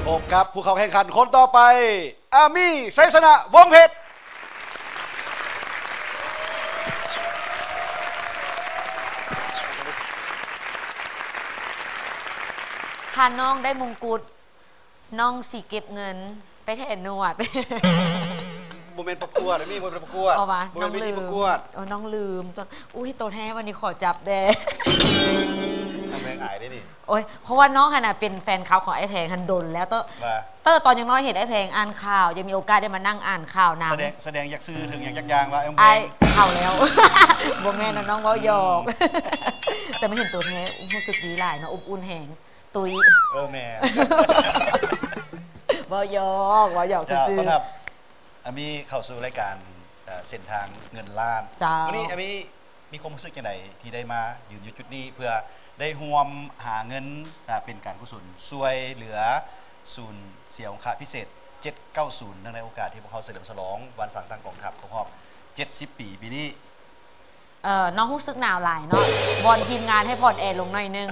ພົບກັບຜູ້ເຂົ້າແຂ່ງຂັນຄົນຕໍ່ໄປ ອາມີ ໄຊຊະນະ ວົງເພັດ. ຖ້ານ້ອງໄດ້ມົງກຸດ ນ້ອງຊິເກັບເງິນໄປແທນນວດ. ບໍ່ແມ່ນປະກວດ ອັນນີ້ບໍ່ແມ່ນປະກວດ. ເອົາວະ ບໍ່ແມ່ນເວທີປະກວດ. ເອີ ນ້ອງລືມ. ອຸ້ຍ ໂຕແທ້ ວັນນີ້ຂໍຈັບແດ່. ນ້ອງແພງອາຍເດ້ນີ້. ໂອ້ຍ ເພາະວ່ານ້ອງຫັ້ນນະເປັນແຟນຄລັບຂອງອ້າຍແພງຫັ້ນດົນແລ້ວ. ເຕີ ເຕີຕອນຍັງນ້ອຍເຫັນອ້າຍແພງອ່ານຂ່າວ ຍັງມີໂອກາດໄດ້ມານັ່ງອ່ານຂ່າວນຳ. ສະແດງ ສະແດງຢາກສື່ເຖິງຫຍັງຈັກຢ່າງວ່າ ອ້າຍເຖົ້າແລ້ວ. ບໍ່ແມ່ນນະ ນ້ອງເວົ້າຫຍອກ. ແຕ່ມາເຫັນໂຕແທ້ ຮູ້ສຶກດີຫຼາຍເນາະ ອົບອຸ່ນແຮງ. ຕຸ້ຍ ເອີ ແມ່ນ. ເວົ້າຫຍອກ ເວົ້າຫຍອກຊື່ໆ. ເຈົ້າ ຕ້ອນຮັບອາມີເຂົ້າສູ່ລາຍການ ເອີ ເສັ້ນທາງເງິນລ້ານ. ເຈົ້າ ມື້ນີ້ອາມີມີຄວາມຮູ້ສຶກຈັ່ງໃດທີ່ໄດ້ມາຢືນຢູ່ຈຸດນີ້ ເພື່ອໄດ້ຮ່ວມຫາເງິນ ເປັນການກຸສົນຊ່ວຍເຫຼືອສູນເສຍສົງເຄາະພິເສດເຈັດເກົ້າສູນ ເນື່ອງໃນໂອກາດທີ່ພວກເຮົາສະເຫຼີມສະຫຼອງວັນສ້າງຕັ້ງກອງທັບຄົບຮອບເຈັດສິບປີປີນີ້? ເອີ ນ້ອງຮູ້ສຶກໜາວຫຼາຍເນາະ ວອນທີມງານໃຫ້ຜ່ອນແອລົງໜ້ອຍໜຶ່ງ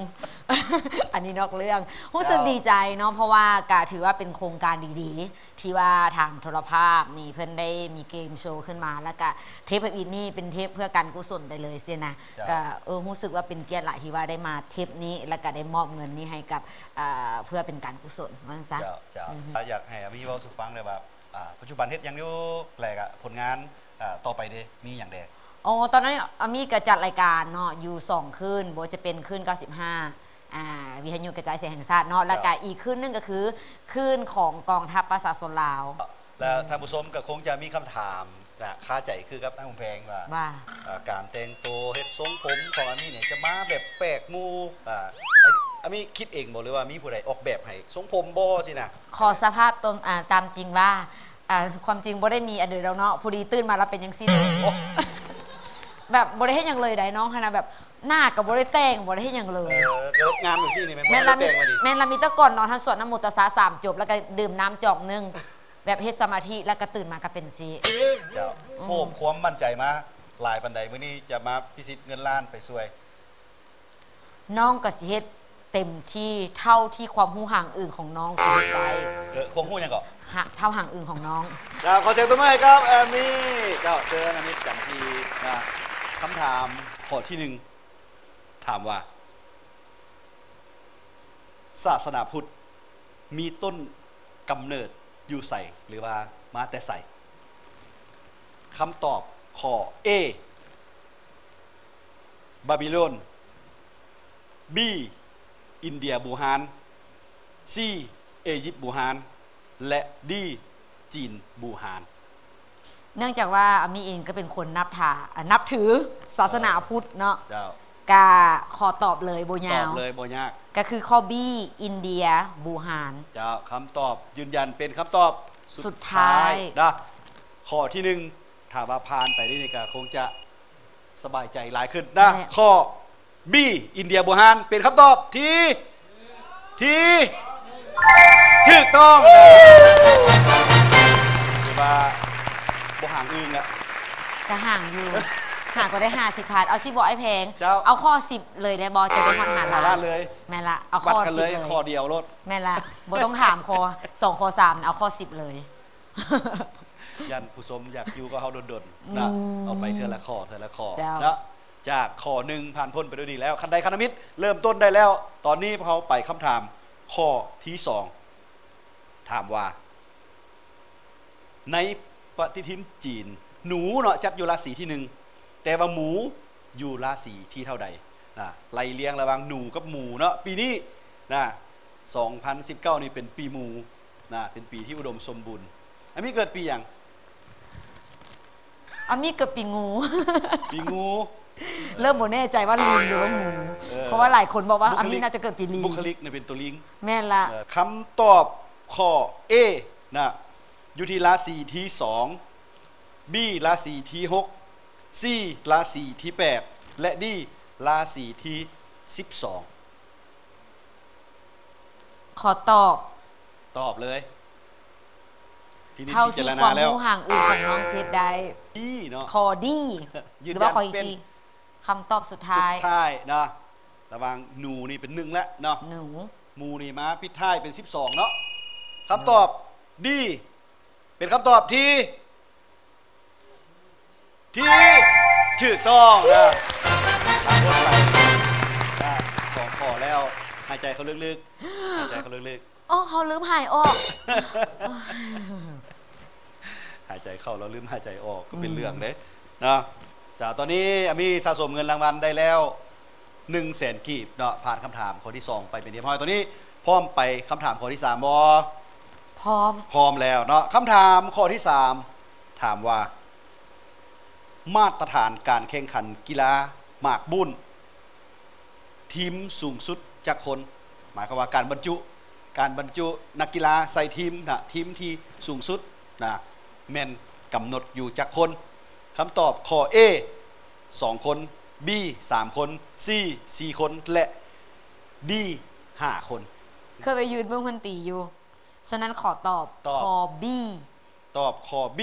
ອັນນີ້ນອກເລື່ອງ. ຮູ້ສຶກດີໃຈເນາະ ເພາະວ່າກະຖືວ່າເປັນໂຄງການດີໆ ທີ່ວ່າທາງໂທລະພາບນີ້ເພິ່ນໄດ້ມີເກມໂຊຂຶ້ນມາ ແລ້ວກະເທບທຳອິດນີ້ເປັນເທບເພື່ອການກຸສົນໄປເລີຍຊີ້ນະ. ເຈົ້າ ກະ ເອີ ຮູ້ສຶກວ່າເປັນກຽດຫຼາຍທີ່ວ່າໄດ້ມາເທບນີ້ ແລ້ວກະໄດ້ມອບເງິນນີ້ໃຫ້ກັບ ເອີ ເພື່ອເປັນການກຸສົນວ່າຊັ້ນຊະ. ເຈົ້າ ເຈົ້າ ອືຮຶ ຢາກໃຫ້ອາມີເວົ້າສູ່ຟັງໄດ້ວ່າ ອາ ປັດຈຸບັນເຮັດຫຍັງຢູ່ ແລະກະຜົນງານ ອາ ຕໍ່ໄປເດ ມີຫຍັງແດ່? ອໍ ຕອນນັ້ນອາມີກະຈັດລາຍການເນາະ ຢູ່ສອງຄື້ນ ບໍ່ວ່າຈະເປັນຄື້ນເກົ້າສິບຫ້າ ອາ ວິທະຍຸກະຈາຍສຽງແຫ່ງຊາດເນາະ ແລ້ວກະອີກຄື້ນໜຶ່ງກະຄືຄື້ນຂອງກອງທັບປະຊາຊົນລາວ. ແລະທ່ານຜູ້ຊົມກະຄົງຈະມີຄຳຖາມ ນະ ຄາໃຈຄືກັບອ້າຍຫົງແພງວ່າ ວ່າ ເອີ ການແຕ່ງໂຕເຮັດຊົງຜົມຂອງອາມີນີ້ຈະມາແບບແປກໝູ່ ອາ ອາມີຄິດເອງບໍ່ ຫຼືວ່າມີຜູ້ໃດອອກແບບໃຫ້ຊົງຜົມບໍ່ຊີ້ນະ? ຂໍສະພາບຕົວ ອາ ຕາມຈິງວ່າ ອາ ຄວາມຈິງບໍ່ໄດ້ມີອັນໃດດອກເນາະ ພໍດີຕື່ນມາແລ້ວເປັນຈັ່ງຊີ້ເລີຍ ແບບບໍ່ໄດ້ເຮັດຫຍັງເລີຍໃດ໋ ນ້ອງຫັ້ນນະ ແບບໜ້າກະບໍ່ໄດ້ແຕ່ງ ບໍ່ໄດ້ເຮັດຫຍັງເລີຍ. ເອີ ກະເລີຍງາມຢູ່ຊີ້ນີ້ແມ່ນບໍ່? ແມ່ນລະມີ ແຕ່ ແມ່ນລະມີແຕ່ກ່ອນນອນຫັ້ນສວດນະໂມຕັດສະສາມຈົບ ແລ້ວກະດື່ມນ້ຳຈອກໜຶ່ງ ແບບເຮັດສະມາທິ ແລ້ວກະຕື່ນມາກະເປັນຊີ້. ເຈົ້າ ອືມ ໂອ້ ຄວາມໝັ້ນໃຈມາຫຼາຍປານໃດ ມື້ນີ້ຈະມາພິຊິດເງິນລ້ານໄປຊ່ວຍ? ນ້ອງກະຊິເຮັດເຕັມທີ່ເທົ່າທີ່ຄວາມຮູ້ຫາງອຶ່ງຂອງນ້ອງຊິເຮັດໄດ້. ເອີ ຄວາມຮູ້ຫຍັງເກາະ? ຫາ ເທົ່າຫາງອຶ່ງຂອງນ້ອງ. ເຈົ້າ ຂໍສຽງຕົບມືໃຫ້ກັບອາມີ. ເຈົ້າ ເຊີນອາມີກັນທີ່ ນະ ຄຳຖາມຂໍ້ທີໜຶ່ງ ຖາມວ່າ ສາສະໜາພຸດມີຕົ້ນກຳເນີດຢູ່ໃສ ຫຼືວ່າມາແຕ່ໃສ? ຄຳຕອບຂໍ້ A ບາບິໂລນ, B ອິນເດຍບູຮານ, C ເອຢິບບູຮານ ແລະ D ຈີນບູຮານ. ເນື່ອງຈາກວ່າອາມີເອງກະເປັນຄົນນັບຖາ ອາ ນັບຖືສາສະໜາພຸດເນາະ. ເຈົ້າ ກະຂໍຕອບເລີຍບໍ່ຍາວ ຕອບເລີຍບໍ່ຍາກ ກະຄືຂໍ້ B ອິນເດຍບູຮານ. ເຈົ້າ ຄຳຕອບຢືນຢັນເປັນຄຳຕອບສຸດ ສຸດທ້າຍ ທ້າຍນະ. ຂໍ້ທີໜຶ່ງ ຖ້າວ່າຜ່ານໄປນີ້ກະຄົງຈະສະບາຍໃຈຫຼາຍຂຶ້ນນະ. ແມ່ນ ຂໍ້ B ອິນເດຍບູຮານ ເປັນຄຳຕອບທີ່ ທີ່ຖືກຕ້ອງ. ຖືວ່າບໍ່ຫາງອຶ່ງລະ ກະຫາງຢູ່ ຫາກະໄດ້ຫ້າສິບພັນ. ເອົາຊິບໍ່ ອ້າຍແພງ? ເຈົ້າ ເອົາຂໍ້ສິບເລີຍໄດ້ບໍ່? ຈະໄດ້ຮອດຫ້າລ້ານ ຫ້າລ້ານເລີຍ. ແມ່ນລະ ເອົາຂໍ້ສິບເລີຍ ຂໍ້ດຽວໂລດ. ແມ່ນລະ ບໍ່ຕ້ອງຖາມຂໍ້ສອງ ຂໍ້ສາມ ເອົາຂໍ້ສິບເລີຍ. ຢ້ານຜູ້ຊົມຢາກຢູ່ກັບເຮົາດົນໆນະ. ອືມ ເອົາໄປເທື່ອລະຂໍ້ ເທື່ອລະຂໍ້ ເຈົ້າ ເນາະ. ຈາກຂໍ້ໜຶ່ງຜ່ານພົ້ນໄປດ້ວຍດີແລ້ວ ຄັນໄດ້ຄັນທຳອິດເລີ່ມຕົ້ນໄດ້ແລ້ວ. ຕອນນີ້ພວກເຮົາໄປຄຳຖາມຂໍ້ທີສອງ ຖາມວ່າ ໃນປະຕິທິນຈີນ ໜູເນາະ ຈັດຢູ່ລາສີທີໜຶ່ງ ແຕ່ວ່າໝູຢູ່ລາສີທີເທົ່າໃດນະ? ໄລ່ລຽງລະຫວ່າງໜູກັບໝູເນາະ. ປີນີ້ນະ ສອງພັນສິບເກົ້ານີ້ເປັນປີໝູນະ ເປັນປີທີ່ອຸດົມສົມບູນ. ອາມີເກີດປີຫຍັງ? ອາມີເກີດປີງູ. ປີງູ. ເລີ່ມບໍ່ແນ່ໃຈວ່າລີງຫຼືວ່າງູ ເອີ ເພາະວ່າຫຼາຍຄົນບອກວ່າອາມີໜ້າຈະເກີດປີລີງ. ບຸກຄະລິກນີ້ເປັນຕົວລີງ. ແມ່ນລະ. ເອີ ຄຳຕອບຂໍ້ A ນະ ຢູ່ທີ່ລາສີທີສອງ, B ລາສີທີຫົກ, C ລາສີທີແປດ ແລະ D ລາສີທີສິບສອງ. ຂໍຕອບ. ຕອບເລີຍ. ພິນິດພິຈາລະນາແລ້ວ. ເທົ່າທີ່ຄວາມຮູ້ຫາງອຶ່ງຂອງນ້ອງເຮັດໄດ້. D ເນາະ. ຂໍ້ D ຢືນຢັນເປັນຄຳຕອບສຸດທ້າຍ. ສຸດທ້າຍເນາະ. ລະຫວ່າງໜູນີ້ເປັນໜຶ່ງແລ້ວເນາະ. ໜູ. ໝູນີ້ມາປິດທ້າຍເປັນສິບສອງເນາະ. ຄຳຕອບ D ເປັນຄຳຕອບທີ່ ທີ່ຖືກຕ້ອງນະ. ຜ່ານໄປນະ ສອງຂໍ້ແລ້ວ ຫາຍໃຈເຂົ້າເລິກໆ ຫາຍໃຈເຂົ້າເລິກໆ. ໂອ້ ເຮົາລືມຫາຍອອກ. ຫາຍໃຈເຂົ້າແລ້ວລືມຫາຍໃຈອອກ ກະເປັນເລື່ອງເດ້ເນາະ. ເຈົ້າ ຕອນນີ້ອາມີສະສົມເງິນລາງວັນໄດ້ແລ້ວ ໜຶ່ງແສນກີບເນາະ ຜ່ານຄຳຖາມຂໍ້ທີສອງໄປເປັນທີ່ຮຽບຮ້ອຍ. ຕອນນີ້ພ້ອມໄປຄຳຖາມຂໍ້ທີສາມບໍ່? ພ້ອມ. ພ້ອມແລ້ວເນາະ. ຄຳຖາມຂໍ້ທີສາມ ຖາມວ່າ ມາດຕະຖານການແຂ່ງຂັນກິລາໝາກບຸ້ນ ທີມສູງສຸດຈັກຄົນ? ໝາຍຄວາມວ່າການບັນຈຸ ການບັນຈຸນັກກິລາໃສ່ທີມນະ ທີມທີ່ສູງສຸດນະ ແມ່ນກຳນົດຢູ່ຈັກຄົນ? ຄຳຕອບ ຂໍ້ A ສອງຄົນ, B ສາມຄົນ, C ສີ່ຄົນ ແລະ D ຫ້າຄົນ. ເຄີຍໄປຢືນເບິ່ງເພິ່ນຕີຢູ່. ສະນັ້ນຂໍຕອບ ຕອບ ຂໍ້ B. ຕອບຂໍ້ B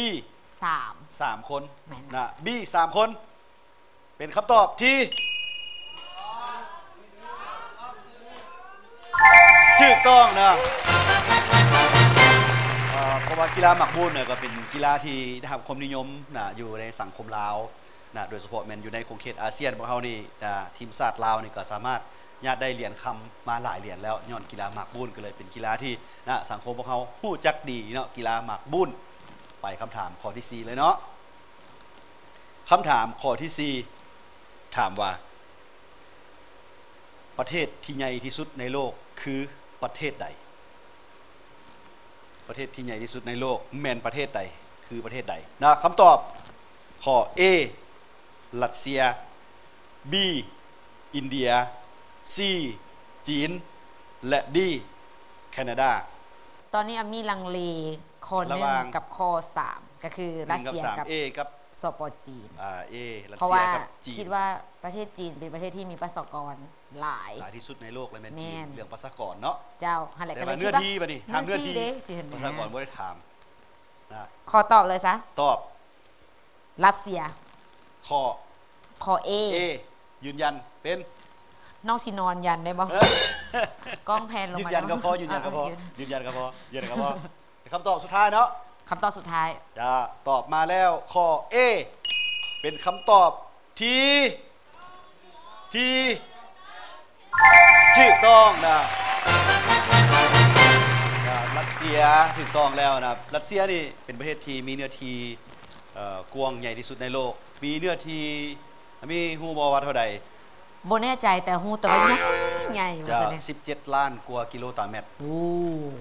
ສາມ ສາມຄົນ ແມ່ນ ນະ B ສາມຄົນ ເປັນຄຳຕອບທີ່ຖືກຕ້ອງນະ. ເອີ ເພາະວ່າກິລາໝາກບູນນະ ກໍເປັນກິລາທີ່ໄດ້ຮັບຄວາມນິຍົມນະ ຢູ່ໃນສັງຄົມລາວນະ ໂດຍສະເພາະແມ່ນຢູ່ໃນຂົງເຂດອາຊຽນພວກເຮົານີ້ນະ ທີມຊາດລາວນີ້ກໍສາມາດຍາດໄດ້ຫຼຽນຄຳມາຫຼາຍຫຼຽນແລ້ວ ຍ້ອນກິລາໝາກບູນ ກໍເລີຍເປັນກິລາທີ່ນະ ສັງຄົມພວກເຮົາຮູ້ຈັກດີເນາະ ກິລາໝາກບູນ. ໄປຄຳຖາມຂໍ້ທີສີ່ເລີຍເນາະ. ຄຳຖາມຂໍ້ທີສີ່ ຖາມວ່າ ປະເທດທີ່ໃຫຍ່ທີ່ສຸດໃນໂລກຄືປະເທດໃດ? ປະເທດທີ່ໃຫຍ່ທີ່ສຸດໃນໂລກແມ່ນປະເທດໃດ? ຄືປະເທດໃດ? ນະ ຄຳຕອບ ຂໍ້ A ຣັດເຊຍ, B ອິນເດຍ, C ຈີນ ແລະ D ແຄນາດາ. ຕອນນີ້ອາມີລັງເລຂໍ້ໜຶ່ງ ລະຫວ່າງ ກັບຂໍ້ສາມ ກໍຄື ໜຶ່ງກັບສາມ ຣັດເຊຍກັບ A ກັບ ສປ ຈີນ ອາ A ຣັດເຊຍກັບຈີນ ເພາະວ່າຄິດວ່າປະເທດຈີນເປັນປະເທດທີ່ມີປະຊາກອນຫຼາຍ ຫຼາຍທີ່ສຸດໃນໂລກ ແລະແມ່ນຈີນ ແມ່ນ ເລື່ອງປະຊາກອນເນາະ. ເຈົ້າ ຫັ້ນແຫຼະ ແຕ່ວ່າເນື້ອທີ່ບັດນີ້ ຖາມເນື້ອທີ່ ເນື້ອທີ່ເດ້ ປະຊາກອນບໍ່ໄດ້ຖາມນະ. ຂໍຕອບເລີຍຊະ ຕອບ ຣັດເຊຍ. ຂໍ້ ຂໍ້ A A ຢືນຢັນເປັນ ນ້ອງຊິນອນຢັນໄດ້ບໍ່? ເອີ ກ້ອງແພນລົງມາ ຢືນຢັນກໍພໍ ຢືນຢັນກໍພໍ ອ່າ ຢືນຢັນກໍພໍ ຢືນຢັນກໍພໍ. ຄຳຕອບສຸດທ້າຍເນາະ ຄຳຕອບສຸດທ້າຍ ຈະຕອບມາແລ້ວ ຂໍ້ A ເປັນຄຳຕອບທີ່ ທີ່ ຖືກຕ້ອງນະ ນະ ຣັດເຊຍ ຖືກຕ້ອງແລ້ວນະ. ຣັດເຊຍນີ້ເປັນປະເທດທີ່ມີເນື້ອທີ່ ເອີ ກວ້າງໃຫຍ່ທີ່ສຸດໃນໂລກ ມີເນື້ອທີ່ ມີຮູ້ບໍ່ວ່າເທົ່າໃດ? ບໍ່ແນ່ໃຈ ແຕ່ຮູ້ແຕ່ວ່າໃຫຍ່ ໃຫຍ່ ເຈົ້າ ວ່າຊັ້ນເດະ ສິບເຈັດລ້ານກວ່າກິໂລຕາແມັດ. ໂອ້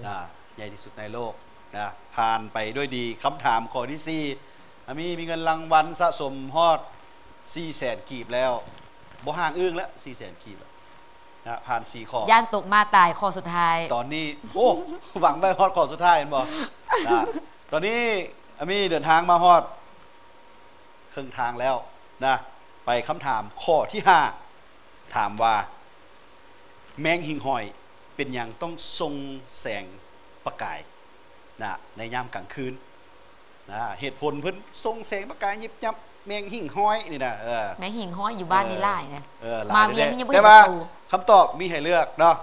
ນະ ໃຫຍ່ທີ່ສຸດໃນໂລກນະ. ຜ່ານໄປດ້ວຍດີ. ຄຳຖາມຂໍ້ທີສີ່ ອາມີ ມີເງິນລາງວັນສະສົມຮອດສີ່ແສນກີບແລ້ວ ບໍ່ຫ່າງເອື້ອງແລ້ວ ສີ່ແສນກີບນະ. ຜ່ານສີ່ຂໍ້ ຢ້ານຕົກມ້າຕາຍຂໍ້ສຸດທ້າຍຕອນນີ້. ໂອ້ ຫວັງໄວ້ຮອດຂໍ້ສຸດທ້າຍແມ່ນບໍ່? ນະ ຕອນນີ້ອາມີເດີນທາງມາຮອດ ເຄິ່ງທາງແລ້ວນະ. ໄປຄຳຖາມຂໍ້ທີຫ້າ ຖາມວ່າ ແມງຫິ້ງຫ້ອຍເປັນຫຍັງຕ້ອງສົ່ງແສງປະກາຍນະ ໃນຍາມກາງຄືນນະ? ເຫດຜົນເພິ່ນສົ່ງແສງປະກາຍຍິບຍັບ ແມງຫິ້ງຫ້ອຍນີ້ນະ. ເອີ ແມງຫິ້ງຫ້ອຍຢູ່ບ້ານນີ້ຫຼາຍນະ ເອີ ຫຼາຍ ມາວຽງຍັງບໍ່ເຫັນປະຕູ. ຄຳຕອບມີໃຫ້ເລືອກເນາະ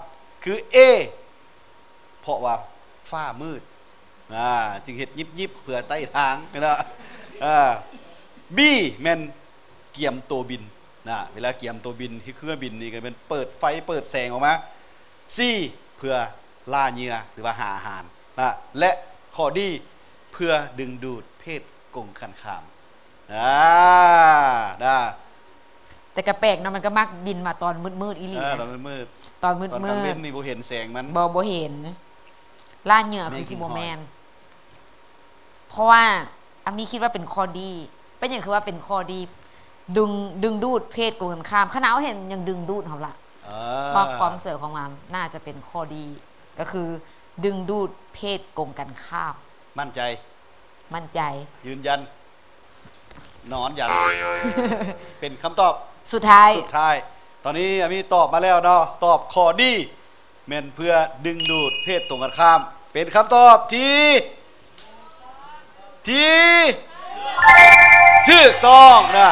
ຄື A ເພາະວ່າຟ້າມືດ ອ່າ ຈຶ່ງເຮັດຍິບໆ ເພື່ອໄຕ້ທາງເນາະ. ເອີ B ແມ່ນກຽມໂຕບິນນະ ເວລາກຽມໂຕບິນ ເຮັດເຄື່ອງບິນນີ້ກໍແມ່ນເປີດໄຟເປີດແສງອອກມາ. C ເພື່ອລ່າເຫຍື່ອ ຫຼືວ່າຫາອາຫານນະ ແລະ ຂໍ້ D ເພື່ອດຶງດູດເພດກົງກັນຂ້າມ. ອ່າ ນະ ແຕ່ກະແປກເນາະ ມັນກະມັກບິນມາຕອນມືດໆ ອີ່ຫຼີ ເອີ ນະ ຕອນມືດໆ ຕອນມືດໆ ຕອນກາງເວັນນີ້ບໍ່ເຫັນແສງມັນ ບໍ່ ບໍ່ເຫັນ. ລ່າເຫຍື່ອຄືຊິບໍ່ແມ່ນ ເພາະວ່າອາມີຄິດວ່າເປັນຂໍ້ D. ເປັນຫຍັງຄືວ່າເປັນຂໍ້ D? ດຶງ ດຶງດູດເພດກົງກັນຂ້າມ ຂະໜາດເຮົາເຫັນຍັງດຶງດູດເຮົາລະ. ເອີ ວ່າຄວາມສວຍຂອງມັນໜ້າຈະເປັນຂໍ້ D ກໍຄືດຶງດູດເພດກົງກັນຂ້າມ. ໝັ້ນໃຈ? ໝັ້ນໃຈ. ຢືນຢັນ? ນອນຢັນ. ເປັນຄຳຕອບສຸດທ້າຍ ສຸດທ້າຍ. ຕອນນີ້ອາມີຕອບມາແລ້ວເນາະ ຕອບຂໍ້ D ແມ່ນເພື່ອດຶງດູດເພດກົງກັນຂ້າມ ເປັນຄຳຕອບທີ່ ທີ່ຖືກຕ້ອງນະ.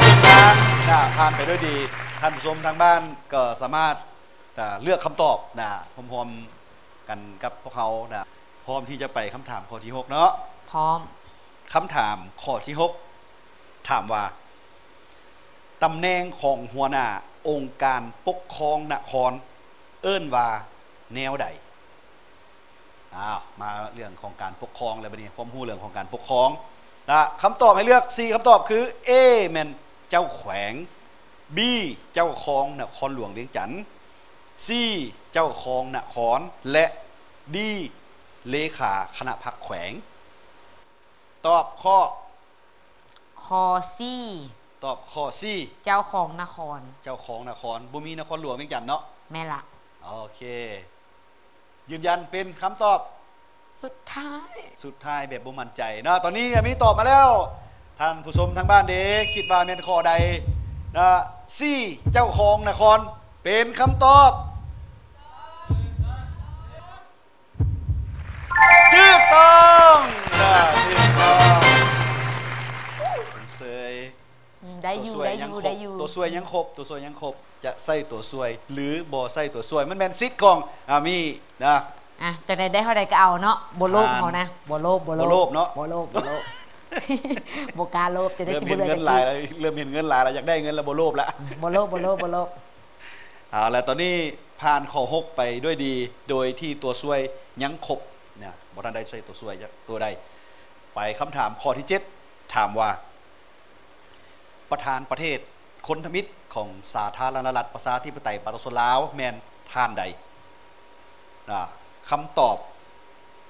ເປັນທາງນະ ຜ່ານໄປດ້ວຍດີ. ທ່ານຜູ້ຊົມທາງບ້ານກໍສາມາດ ເລືອກຄຳຕອບນະ ພ້ອມໆກັນກັບພວກເຮົານະ. ພ້ອມທີ່ຈະໄປຄຳຖາມຂໍ້ທີຫົກເນາະ? ພ້ອມ. ຄຳຖາມຂໍ້ທີຫົກ ຖາມວ່າ ຕຳແໜ່ງຂອງຫົວໜ້າອົງການປົກຄອງນະຄອນ ເອີ້ນວ່າແນວໃດ? ອ້າວ ມາເລື່ອງຂອງການປົກຄອງແລ້ວ ບັດນີ້ຄວາມຮູ້ເລື່ອງຂອງການປົກຄອງນະ. ຄຳຕອບໃຫ້ເລືອກສີ່ຄຳຕອບຄື A ແມ່ນເຈົ້າແຂວງ, B ເຈົ້າຄອງນະຄອນຫຼວງວຽງຈັນ, C ເຈົ້າຄອງນະຄອນ ແລະ D ເລຂາຄະນະພັກແຂວງ. ຕອບຂໍ້ ຂໍ້ C. ຕອບຂໍ້ C ເຈົ້າຄອງນະຄອນ. ເຈົ້າຄອງນະຄອນ ບໍ່ມີນະຄອນຫຼວງວຽງຈັນເນາະ? ແມ່ນລະ. ໂອເຄ. ຢືນຢັນເປັນຄຳຕອບສຸດທ້າຍ ສຸດທ້າຍແບບບໍ່ໝັ້ນໃຈເນາະ. ຕອນນີ້ອາມີຕອບມາແລ້ວ. ທ່ານຜູ້ຊົມທາງບ້ານເດ ຄິດວ່າແມ່ນຂໍ້ໃດເນາະ? ຊີ ເຈົ້າຂອງນະຄອນ ເປັນຄຳຕອບ ຖືກຕ້ອງ ຖືກຕ້ອງ. ເຊີຍ ອືມ ໄດ້ຢູ່ ໄດ້ຢູ່ ໄດ້ຢູ່ ຕົວຊ່ວຍຍັງຄົບ ຕົວຊ່ວຍຍັງຄົບ ຈະໃຊ້ຕົວຊ່ວຍ ຫຼື ບໍ່ໃຊ້ຕົວຊ່ວຍ ມັນແມ່ນສິດຂອງອາມີນະ. ອ່ະ ຈັ່ງໃດໄດ້ເທົ່າໃດກໍເອົາເນາະ ບໍ່ໂລບເຮົານະ ບໍ່ໂລບ ບໍ່ໂລບ ບໍ່ໂລບເນາະ ບໍ່ໂລບ ບໍ່ໂລບ ບໍ່ກ້າໂລບ ຈັ່ງໃດຊິບໍ່ເຫຼືອຈັກກີບ ເລີ່ມເຫັນເງິນຫຼາຍແລ້ວ ເລີ່ມເຫັນເງິນຫຼາຍແລ້ວ ຢາກໄດ້ເງິນແລ້ວ ບໍ່ໂລບລະ ບໍ່ໂລບ ບໍ່ໂລບ ບໍ່ໂລບ. ເອົາລະ ຕອນນີ້ຜ່ານຂໍ້ຫົກໄປດ້ວຍດີ ໂດຍທີ່ຕົວຊ່ວຍຍັງຄົບນະ ບໍ່ທັນໄດ້ໃຊ້ຕົວຊ່ວຍຈັກຕົວໃດ. ໄປຄຳຖາມຂໍ້ທີເຈັດ ຖາມວ່າ ປະທານປະເທດຄົນທຳອິດຂອງສາທາລະນະລັດປະຊາທິປະໄຕປະຊາຊົນລາວແມ່ນທ່ານໃດ? ນະ ຄຳຕອບ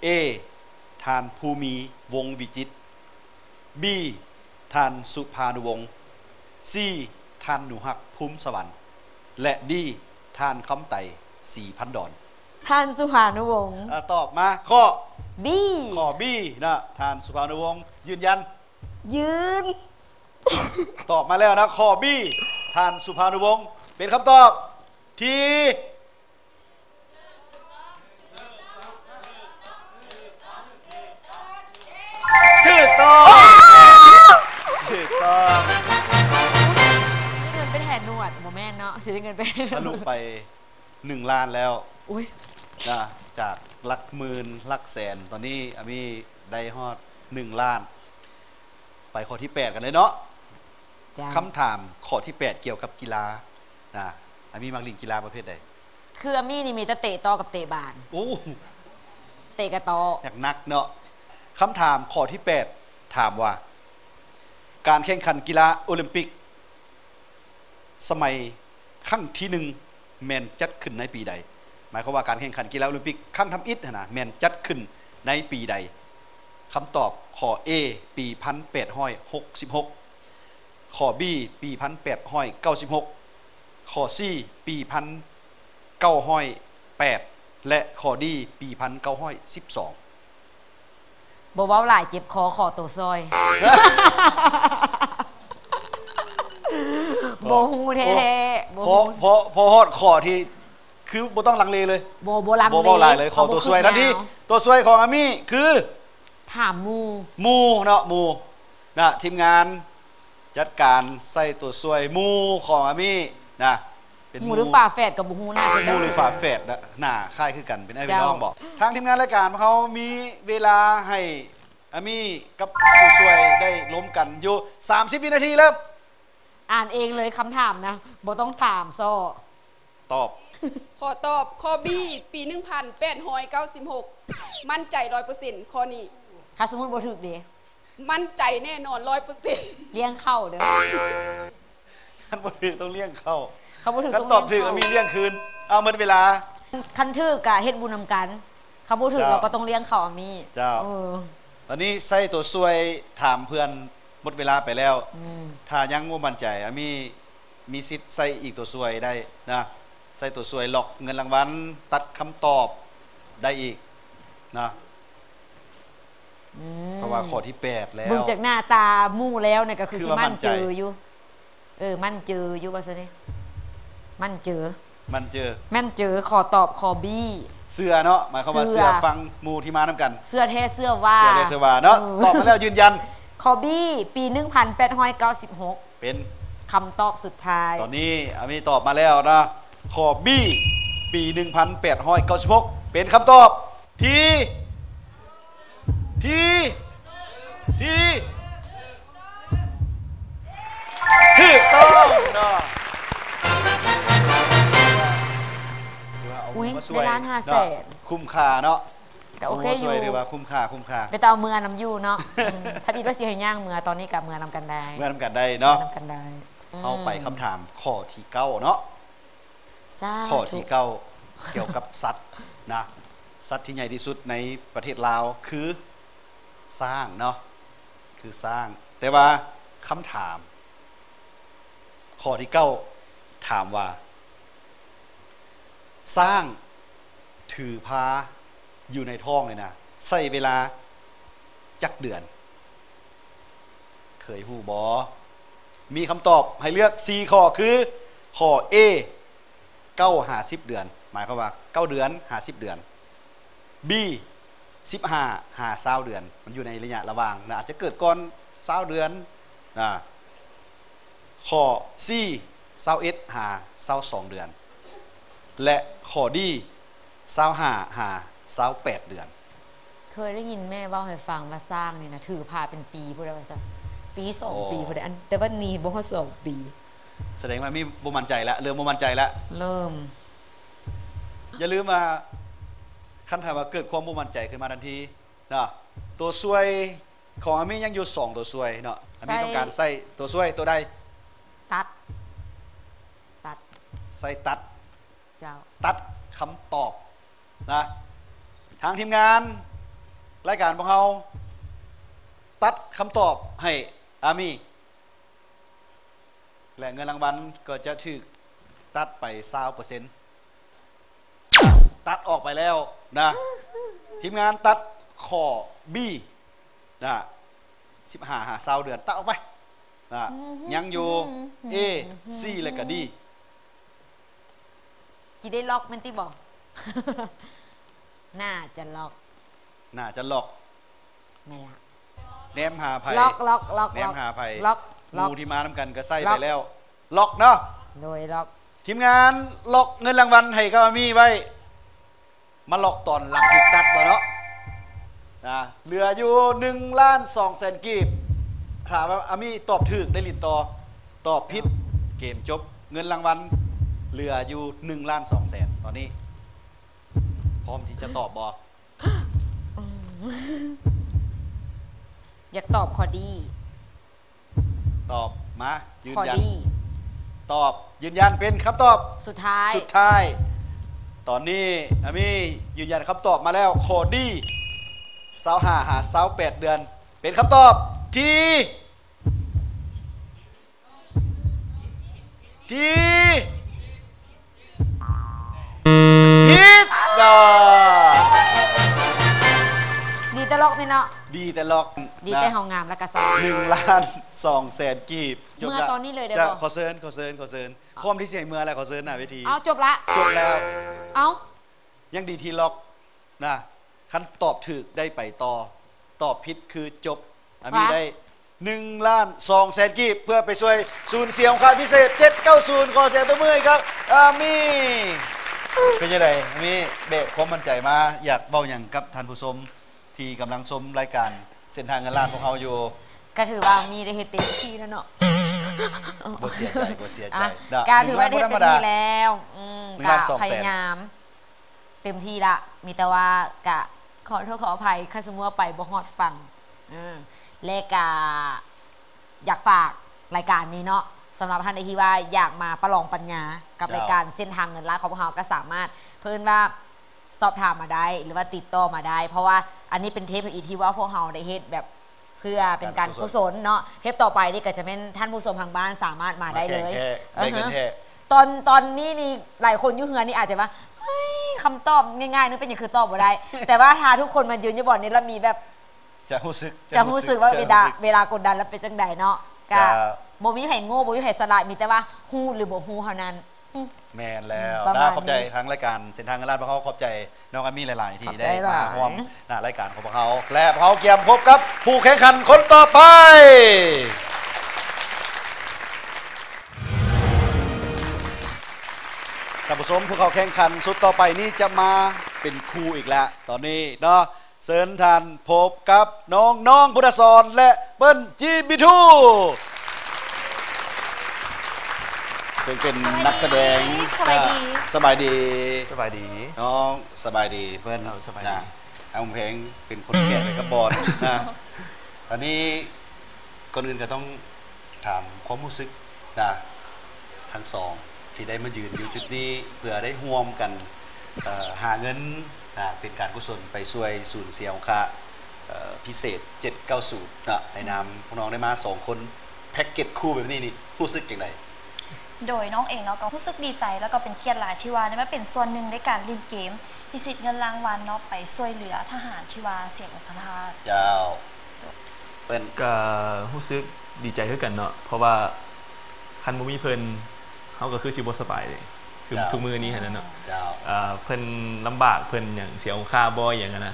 A ທ່ານ ພູມີ ວົງວິຈິດ, B ທ່ານ ສຸພານຸວົງ, C ທ່ານ ໜູຮັກ ພູມສະຫວັນ ແລະ D ທ່ານ ຄຳໄຕ ສີພັນດອນ. ທ່ານ ສຸພານຸວົງ. ອາ ຕອບມາ ຂໍ້ B ຂໍ້ B ນະ ທ່ານ ສຸພານຸວົງ ຢືນຢັນ ຢືນ ຕອບມາແລ້ວນະ ຂໍ້ B ທ່ານ ສຸພານຸວົງ ເປັນຄຳຕອບທີ່ຖືກຕ້ອງ ຖືກຕ້ອງ. ໄດ້ເງິນໄປແຫນວດ ບໍ່ແມ່ນເນາະ ຊິໄດ້ເງິນໄປ ທະລຸໄປ ໜຶ່ງລ້ານແລ້ວ ອຸ້ຍ ນະ ຈາກຫຼັກໝື່ນ ຫຼັກແສນ ຕອນນີ້ອາມີໄດ້ຮອດໜຶ່ງລ້ານ. ໄປຂໍ້ທີແປດກັນເລີຍເນາະ. ຈ້າ ຄຳຖາມຂໍ້ທີແປດກ່ຽວກັບກິລານະ ອາມີມັກຫຼິ້ນກິລາປະເພດໃດ? ຄືອາມີນີ້ມີແຕ່ເຕະຕໍ່ກັບເຕະບານ. ໂອ້ ເຕະກະຕໍ້ ໜັກໆເນາະ. ຄຳຖາມຂໍ້ທີແປດ ຖາມວ່າ ການແຂ່ງຂັນກິລາໂອລິມປິກ ສະໄໝຄັ້ງທີໜຶ່ງ ແມ່ນຈັດຂຶ້ນໃນປີໃດ? ໝາຍຄວາມວ່າການແຂ່ງຂັນກິລາໂອລິມປິກຄັ້ງທຳອິດຫັ້ນນະ ແມ່ນຈັດຂຶ້ນໃນປີໃດ? ຄຳຕອບ ຂໍ້ A ປີພັນແປດຮ້ອຍຫົກສິບຫົກ, ຂໍ້ B ປີພັນແປດຮ້ອຍເກົ້າສິບຫົກ, ຂໍ້ C ປີພັນເກົ້າຮ້ອຍແປດ ແລະ ຂໍ້ D ປີພັນເກົ້າຮ້ອຍສິບສອງ. ບໍ່ເວົ້າຫຼາຍເຈັບຄໍ ຂໍຕົວຊ່ອຍ. ບໍ່ ບໍ່ຮູ້ແທ້ໆ ບໍ່ ພໍ ພໍ ພໍຮອດຂໍ້ທີ່ຄືບໍ່ຕ້ອງລັງເລເລີຍ ບໍ່ ບໍ່ລັງເລ ບໍ່ເວົ້າຫຼາຍເລີຍ ຂໍຕົວຊ່ວຍທັນທີ. ຕົວຊ່ວຍຂອງອາມີຄື ຖາມໝູ່ ໝູ່ເນາະ ໝູ່ນະ ທີມງານ ຈັດການໃສ່ຕົວຊ່ວຍໝູ່ຂອງອາມີນະ ເປັນໝູ່ ໝູ່ ຫຼືຝາແຝດກໍບໍ່ຮູ້ນະ ໝູ່ ຫຼືຝາແຝດນະ ໜ້າຄ້າຍຄືກັນ ເປັນອ້າຍເປັນນ້ອງບໍ? ເຈົ້າ ທາງທີມງານລາຍການຂອງເຮົາມີເວລາໃຫ້ອາມີກັບຜູ້ຊ່ວຍໄດ້ລົມກັນຢູ່ສາມສິບວິນາທີ ເລີ່ມ. ອ່ານເອງເລີຍຄຳຖາມນະ ບໍ່ຕ້ອງຖາມຊໍ້. ຕອບ ຂໍຕອບຂໍ້ B ປີໜຶ່ງພັນແປດຮ້ອຍເກົ້າສິບຫົກ ໝັ້ນໃຈຮ້ອຍເປີເຊັນຂໍ້ນີ້. ຄັນສົມມຸດບໍ່ຖືກເດ? ໝັ້ນໃຈແນ່ນອນຮ້ອຍເປີເຊັນ. ລ້ຽງເຂົ້າເດີ. ຄັນບໍ່ຖືກຕ້ອງລ້ຽງເຂົ້າ. ຄັນບໍ່ຖືກຕ້ອງລ້ຽງເຂົ້າ. ຄັນຕອບຖືກກໍມີລ້ຽງຄືນ. ເອົາ ໝົດເວລາ. ຄັນຖືກກໍເຮັດບຸນນຳກັນ. ຄັນບໍ່ຖືກ ເຈົ້າ ເຮົາກໍຕ້ອງລ້ຽງເຂົ້າອາມີ. ເຈົ້າ. ເອີ. ຕອນນີ້ໃຊ້ຕົວຊ່ວຍຖາມເພື່ອນ ໝົດເວລາໄປແລ້ວ. ອືມ. ຖ້າຍັງບໍ່ໝັ້ນໃຈ ອາມີ ມີສິດໃຊ້ອີກຕົວຊ່ວຍໄດ້ນະ ໃຊ້ຕົວຊ່ວຍລັອກເງິນລາງວັນ ຕັດຄຳຕອບໄດ້ອີກນະ. ອືມ ເພາະວ່າຂໍ້ທີແປດແລ້ວ ເບິ່ງຈາກໜ້າຕາໝູ່ແລ້ວນີ້ກໍຄື ຄືຊິໝັ້ນເຈີຢູ່. ເອີ ໝັ້ນເຈີຢູ່ວ່າຊັ້ນເດ ໝັ້ນເຈີ ໝັ້ນເຈີ ໝັ້ນເຈີ. ຂໍຕອບຂໍ້ B ເຊື່ອເນາະ ໝາຍຄວາມວ່າເຊື່ອ ເຊື່ອຟັງໝູ່ທີ່ມານຳກັນ ເຊື່ອແທ້ເຊື່ອວ່າ ເຊື່ອແທ້ເຊື່ອວ່າເນາະ. ເອີ ຕອບມາແລ້ວຢືນຢັນ ຂໍ້ B ປີໜຶ່ງພັນແປດຮ້ອຍເກົ້າສິບຫົກ ເປັນຄຳຕອບສຸດທ້າຍ. ຕອນນີ້ອາມີຕອບມາແລ້ວນະ ຂໍ້ B ປີໜຶ່ງພັນແປດຮ້ອຍເກົ້າສິບຫົກ ເປັນຄຳຕອບທີ່ ທີ່ ທີ່ ຖືກຕ້ອງເນາະ. ຖືວ່າເອົາເງິນມາຊ່ວຍ ອຸ້ຍ ໄດ້ລ້ານຫ້າແສນ ເນາະ ຄຸ້ມຄ່າເນາະ. ກໍໂອເຄຢູ່ ຖືວ່າຄຸ້ມຄ່າ ຄຸ້ມຄ່າ. ເປັນຕາເອົາເມືອນຳຢູ່ເນາະ. ອືມ ທຳອິດວ່າຊິໃຫ້ຍ່າງເມືອ ຕອນນີ້ກໍເມືອນຳກັນໄດ້ ເມືອນຳກັນໄດ້ເນາະ ເມືອນຳກັນໄດ້. ອືມ ເຮົາໄປຄຳຖາມຂໍ້ທີເກົ້າເນາະ. ສາທຸ. ຂໍ້ທີເກົ້າ ກ່ຽວກັບສັດນະ ສັດທີ່ໃຫຍ່ທີ່ສຸດໃນປະເທດລາວຄືຊ້າງເນາະ ຄືຊ້າງ. ແຕ່ວ່າຄຳຖາມ ຂໍ້ທີເກົ້າ ຖາມວ່າ ຊ້າງ ຖືພາຢູ່ໃນທ້ອງນີ້ນະ ໃຊ້ເວລາຈັກເດືອນ? ເຄີຍຮູ້ບໍ່? ມີຄຳຕອບໃຫ້ເລືອກສີ່ຂໍ້ຄື ຂໍ້ A ເກົ້າຫາສິບເດືອນ ໝາຍຄວາມວ່າເກົ້າເດືອນຫາສິບເດືອນ, B ສິບຫ້າຫາຊາວເດືອນ ມັນຢູ່ໃນໄລຍະລະຫວ່າງນະ ອາດຈະເກີດກ່ອນຊາວເດືອນນະ, ຂໍ້ C ຊາວເອັດຫາຊາວສອງເດືອນ ແລະ ຂໍ້ D ຊາວຫ້າຫາຊາວແປດເດືອນ. ເຄີຍໄດ້ຍິນແມ່ເວົ້າໃຫ້ຟັງວ່າຊ້າງນີ້ນະ ຖືພາເປັນປີພຸ້ນແຫຼະວ່າຊັ້ນ ປີສອງປີພຸ້ນແຫຼະ ອັນ ແຕ່ວ່ານີ້ບໍ່ຮອດສອງປີ. ສະແດງວ່າມີບໍ່ໝັ້ນໃຈລະ ເລີ່ມບໍ່ໝັ້ນໃຈລະ ເລີ່ມ. ຢ່າລືມວ່າ ຄັນຖ້າວ່າເກີດຄວາມບໍ່ໝັ້ນໃຈຂຶ້ນມາທັນທີເນາະ ຕົວຊ່ວຍຂອງອາມີຍັງຢູ່ສອງຕົວຊ່ວຍເນາະ. ອາມີຕ້ອງການໃຊ້ຕົວຊ່ວຍຕົວໃດ? ຕັດ ຕັດ ໃຊ້ຕັດ ເຈົ້າ ຕັດຄຳຕອບນະ. ທາງທີມງານລາຍການພວກເຮົາຕັດຄຳຕອບໃຫ້ອາມີ ແລະ ເງິນລາງວັນກໍຈະຖືກຕັດໄປຊາວເປີເຊັນ ຕັດອອກໄປແລ້ວນະ. ທີມງານຕັດຂໍ້ B ນະ ສິບຫ້າຫາຊາວເດືອນ ຕັດອອກໄປນະ. ຍັງຢູ່ A C ແລະກະ D. ຊິໄດ້ລັອກແມ່ນຕິບໍ່? ໜ້າຈະລັອກ ໜ້າຈະລັອກ ແມ່ນລະ. ແນມຫາໃຜ? ລັອກ ລັອກ ລັອກ ແນມຫາໃຜ? ລັອກ ລັອກ ໝູ່ທີ່ມານຳກັນກໍໃຊ້ໄປແລ້ວ ລັອກເນາະ. ໂດຍ ລັອກ. ທີມງານລັອກເງິນລາງວັນໃຫ້ກັບອາມີໄວ້ ມາລັອກຕອນຫຼັງຖືກຕັດບໍ່ເນາະ. ນະ ເຫຼືອຢູ່ໜຶ່ງລ້ານສອງແສນກີບ. ຖ້າວ່າອາມີຕອບຖືກໄດ້ຫຼິ້ນຕໍ່ ຕອບຜິດເກມຈົບ. ເງິນລາງວັນເຫຼືອຢູ່ໜຶ່ງລ້ານສອງແສນ ຕອນນີ້ພ້ອມທີ່ຈະຕອບບໍ່? ອືມ ຢາກຕອບຂໍ້ D. ຕອບມາ ຢືນຢັນ ຕອບຢືນຢັນເປັນຄຳຕອບສຸດທ້າຍ ສຸດທ້າຍ. ຕອນນີ້ອາມີຢືນຢັນຄຳຕອບມາແລ້ວ ຂໍ້ D ຊາວຫ້າຫາຊາວແປດເດືອນ ເປັນຄຳຕອບທີ່ ທີ່ຜິດເນາະ. ດີແຕ່ລັອກນີ້ເນາະ ດີແຕ່ລັອກ ດີແຕ່ເຮົາງາມ ແລ້ວກໍສາຍ ໜຶ່ງລ້ານສອງແສນກີບ. ເມື່ອຕອນນີ້ເລີຍໄດ້ບໍ່? ຂໍເຊີນ ຂໍເຊີນ ຂໍເຊີນ. ພ້ອມທີ່ຊິໃຫ້ເມືອແລ້ວ ຂໍເຊີນໜ້າເວທີ. ເອົ້າ ຈົບລະ ຈົບແລ້ວ. ເອົ້າ ຍັງດີທີ່ລັອກນະ ຄັນຕອບຖືກໄດ້ໄປຕໍ່ ຕອບຜິດຄືຈົບ. ອາມີໄດ້ໜຶ່ງລ້ານສອງແສນກີບ ເພື່ອໄປຊ່ວຍສູນເສຍຂອງຂວັນພິເສດເຈັດເກົ້າສູນ. ຂໍສຽງຕົບມືໃຫ້ກັບອາມີ. ເປັນຈັ່ງໃດອາມີ ແບກຄວາມໝັ້ນໃຈມາ ຢາກເວົ້າຫຍັງກັບທ່ານຜູ້ຊົມທີ່ກຳລັງຊົມລາຍການເສັ້ນທາງເງິນລ້ານພວກເຮົາຢູ່? ກໍຖືວ່າມີໄດ້ເຮັດເຕັມທີ່ແລ້ວເນາະ. ບໍ່ເສຍໃຈ ບໍ່ເສຍໃຈ. ອ່ະ ນະ ກໍຖືວ່າໄດ້ເຮັດເຕັມທີ່ແລ້ວ. ອືມ ກໍພະຍາຍາມເຕັມທີ່ລະ ມີແຕ່ວ່າກະຂໍໂທດຂໍອະໄພ ຄັນສົມມຸດວ່າໄປບໍ່ຮອດຝັ່ງ. ເອີ ແລະກະຢາກຝາກລາຍການນີ້ເນາະ ສຳລັບທ່ານໃດທີ່ວ່າຢາກມາປະລອງປັນຍາກັບ ເຈົ້າ ລາຍການເສັ້ນທາງເງິນລ້ານຂອງພວກເຮົາ ກໍສາມາດ ເພິ່ນວ່າສອບຖາມມາໄດ້ ຫຼືວ່າຕິດຕໍ່ມາໄດ້ ເພາະວ່າອັນນີ້ເປັນເທບທຳອິດທີ່ວ່າພວກເຮົາໄດ້ເຮັດແບບ ເພື່ອເປັນການ ການກຸສົນ ກຸສົນເນາະ. ເທບຕໍ່ໄປນີ້ກໍຈະແມ່ນທ່ານຜູ້ຊົມທາງບ້ານສາມາດມາໄດ້ເລີຍ. ມາແຂ່ງແທ້ ໄດ້ເງິນແທ້. ຕອນ ຕອນນີ້ນີ້ຫຼາຍຄົນຢູ່ເຮືອນນີ້ອາດຈະວ່າ ເຮີ້ຍ ຄຳຕອບງ່າຍໆ ໜຶ່ງເປັນຫຍັງຄືຕອບບໍ່ໄດ້? ແຕ່ວ່າຖ້າທຸກຄົນມາຢືນຢູ່ບ່ອນນີ້ແລ້ວມີແບບ ຈະຮູ້ສຶກ ຈະຮູ້ສຶກວ່າເວລາ ເວລາກົດດັນແລ້ວເປັນຈັ່ງໃດເນາະ. ກະ ຈະ ບໍ່ມີໃຜໂງ່ ບໍ່ມີໃຜສະຫຼາດ ມີແຕ່ວ່າຮູ້ຫຼືບໍ່ຮູ້ເທົ່ານັ້ນ. ແມ່ນແລ້ວ ອືມ ນະ. ຂອບໃຈທາງລາຍການເສັ້ນທາງເງິນລ້ານພວກເຮົາ ຂອບໃຈນ້ອງອາມີຫຼາຍໆ ທີ່ໄດ້ມາຮ່ວມ ນະ ລາຍການຂອງພວກເຮົາ ແລະ ພວກເຮົາກຽມພົບກັບຜູ້ແຂ່ງຂັນຄົນຕໍ່ໄປ. ທ່ານຜູ້ຊົມ ຜູ້ເຂົ້າແຂ່ງຂັນຊຸດຕໍ່ໄປນີ້ຈະມາເປັນຄູ່ອີກແລ້ວ ຕອນນີ້ເນາະ. ເຊີນທ່ານພົບກັບນ້ອງໆ ພຸດທະສອນ ແລະ ເປີ້ນ ຈີບີທູ ເຊິ່ງເປັນນັກສະແດງ. ສະບາຍດີ ສະບາຍດີ ສະບາຍດີ ນ້ອງ ສະບາຍດີເພິ່ນ. ເຈົ້າ ສະບາຍດີ. ນະ ອາໝູແພງເປັນຄົນແຂກໃນກະບອນນະ. ອັນນີ້ ກ່ອນອື່ນກໍຕ້ອງ ຖາມຄວາມຮູ້ສຶກນະ ທັງສອງ ທີ່ໄດ້ມາຢືນຢູ່ຈຸດນີ້ ເພື່ອໄດ້ຮ່ວມກັນ ເອີ ຫາເງິນນະ ເປັນການກຸສົນໄປຊ່ວຍສູນເສຍຫອງຄະ ເອີ ພິເສດເຈັດເກົ້າສູນເນາະ ໃນນາມພວກນ້ອງໄດ້ມາສອງຄົນ ແພັກເກັດຄູ່ແບບນີ້ນີ້ ຮູ້ສຶກຈັ່ງໃດ? ໂດຍນ້ອງເອງເນາະ ກໍຮູ້ສຶກດີໃຈ ແລ້ວກໍເປັນກຽດຫຼາຍທີ່ວ່າໄດ້ມາເປັນສ່ວນໜຶ່ງໃນການຫຼິ້ນເກມພິຊິດເງິນລາງວັນເນາະ ໄປຊ່ວຍເຫຼືອທະຫານທີ່ວ່າເສຍອົງຄະທາດ. ເຈົ້າ ເພິ່ນ ກໍຮູ້ສຶກດີໃຈຄືກັນເນາະ ເພາະວ່າຄັນບໍ່ມີເພິ່ນ ເຮົາກໍຄືຊິບໍ່ສະບາຍເດ້ ຄື ເຈົ້າ ທຸກມື້ນີ້ຫັ້ນນະເນາະ. ເຈົ້າ ເອີ ເພິ່ນລຳບາກ ເພິ່ນຫຍັງເສຍອົງຄະບໍ່ຫຍັງຫັ້ນນະ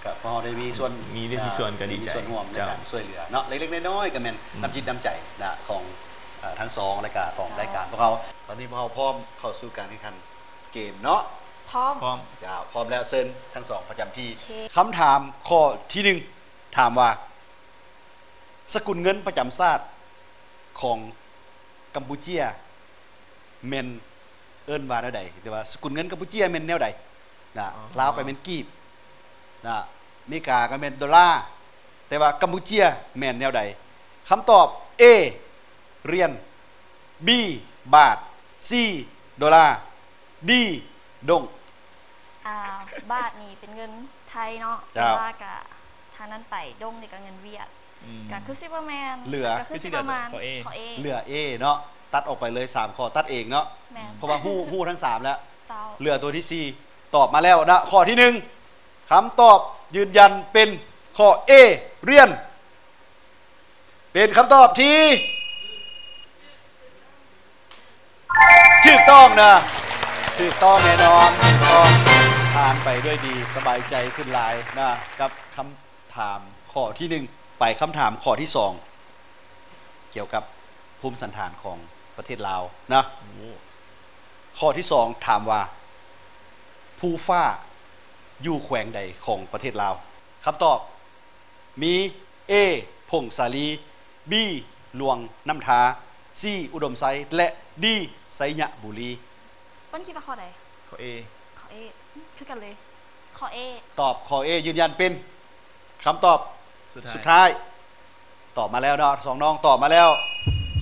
ກໍພວກເຮົາໄດ້ມີສ່ວນ ມີ ໄດ້ມີສ່ວນກໍດີໃຈ ມີສ່ວນຮ່ວມໃນ ເຈົ້າ ການຊ່ວຍເຫຼືອເນາະ ເລັກໆນ້ອຍໆ ກໍແມ່ນ ອືມ ນ້ຳຈິດນ້ຳໃຈນະ ຂອງ ເອີ ທັງສອງ ແລະກະຂອງ ເຈົ້າ ລາຍການພວກເຮົາ. ຕອນນີ້ພວກເຮົາພ້ອມເຂົ້າສູ່ການແຂ່ງຂັນເກມເນາະ. ພ້ອມ ພ້ອມ ເຈົ້າ ພ້ອມແລ້ວ ເຊີນທັງສອງປະຈຳທີ່. ໂອເຄ ຄຳຖາມຂໍ້ທີໜຶ່ງ ຖາມວ່າ ສະກຸນເງິນປະຈຳຊາດຂອງກຳປູເຈຍແມ່ນເອີ້ນວ່າແນວໃດ? ຫຼືວ່າສະກຸນເງິນກຳປູເຈຍແມ່ນແນວໃດນະ? ອໍ ລາວກໍແມ່ນກີບນະ, ອາເມລິກາກໍແມ່ນໂດລາ, ແຕ່ວ່າກຳປູເຈຍແມ່ນແນວໃດ? ຄຳຕອບ A ຫຼຽນ, B ບາດ, C ໂດລາ, D ດົງ. ອ່າ ບາດນີ້ເປັນເງິນໄທເນາະ, ເຈົ້າ ໂດລາກະທາງນັ້ນໄປ, ດົງນີ້ກະເງິນຫວຽດ. ອືມ ກະຄືຊິບໍ່ແມ່ນ, ເຫຼືອ ກະຄືຊິປະມານ ຄືຊິເຫຼືອ ຂໍ້ A ຂໍ້ A ເຫຼືອ A ເນາະ, ຕັດອອກໄປເລີຍສາມຂໍ້, ຕັດເອງເນາະ. ແມ່ນ ເພາະວ່າຮູ້ ຮູ້ທັງສາມແລ້ວ. ເຈົ້າ ເຫຼືອຕົວທີສີ່ ຕອບມາແລ້ວນະ. ຂໍ້ທີໜຶ່ງ ຄຳຕອບຢືນຢັນເປັນຂໍ້ A ຫຼຽນ ເປັນຄຳຕອບທີ່ຖືກຕ້ອງນະ, ຖືກຕ້ອງແນ່ນອນ, ຖືກຕ້ອງ. ຜ່ານໄປດ້ວຍດີ, ສະບາຍໃຈຂຶ້ນຫຼາຍນະ ກັບຄຳຖາມຂໍ້ທີໜຶ່ງ. ໄປຄຳຖາມຂໍ້ທີສອງ ກ່ຽວກັບພູມສັນຖານຂອງປະເທດລາວນະ. ໂອ້ ຂໍ້ທີສອງ ຖາມວ່າ ພູຟ້າຢູ່ແຂວງໃດຂອງປະເທດລາວ? ຄຳຕອບ ມີ A ຜົ້ງສາລີ, B ຫຼວງນ້ຳທາ, C ອຸດົມໄຊ ແລະ D ໄຊຍະບູລີ. ເພິ່ນຄິດວ່າຂໍ້ໃດ? ຂໍ້ A ຂໍ້ A ຄືກັນເລີຍ. ຂໍ້ A ຕອບຂໍ້ A ຢືນຢັນເປັນຄຳຕອບສຸດທ້າຍ. ສຸດທ້າຍ ຕອບມາແລ້ວເນາະ, ສອງນ້ອງຕອບມາແລ້ວ.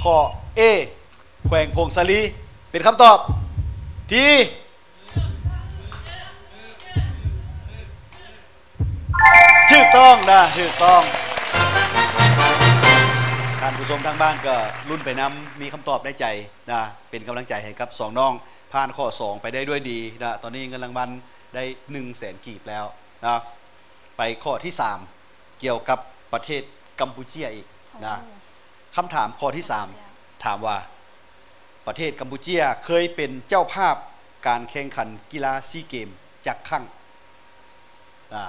ຂໍ້ A ແຂວງຜົ້ງສາລີ ເປັນຄຳຕອບທີ່ ຖືກຕ້ອງນະ, ຖືກຕ້ອງ. ທ່ານຜູ້ຊົມທາງບ້ານກໍລຸ້ນໄປນຳ, ມີຄຳຕອບໃນໃຈນະ, ເປັນກຳລັງໃຈໃຫ້ກັບສອງນ້ອງ ຜ່ານຂໍ້ສອງໄປໄດ້ດ້ວຍດີນະ. ຕອນນີ້ເງິນລາງວັນໄດ້ໜຶ່ງແສນກີບແລ້ວນະ. ໄປຂໍ້ທີສາມ ກ່ຽວກັບປະເທດກຳປູເຈຍອີກນະ. ໂອ້ ຄຳຖາມຂໍ້ທີສາມ ກຳປູເຈຍ ຖາມວ່າ ປະເທດກຳປູເຈຍເຄີຍເປັນເຈົ້າພາບການແຂ່ງຂັນກິລາຊີເກມຈັກຄັ້ງ? ອາ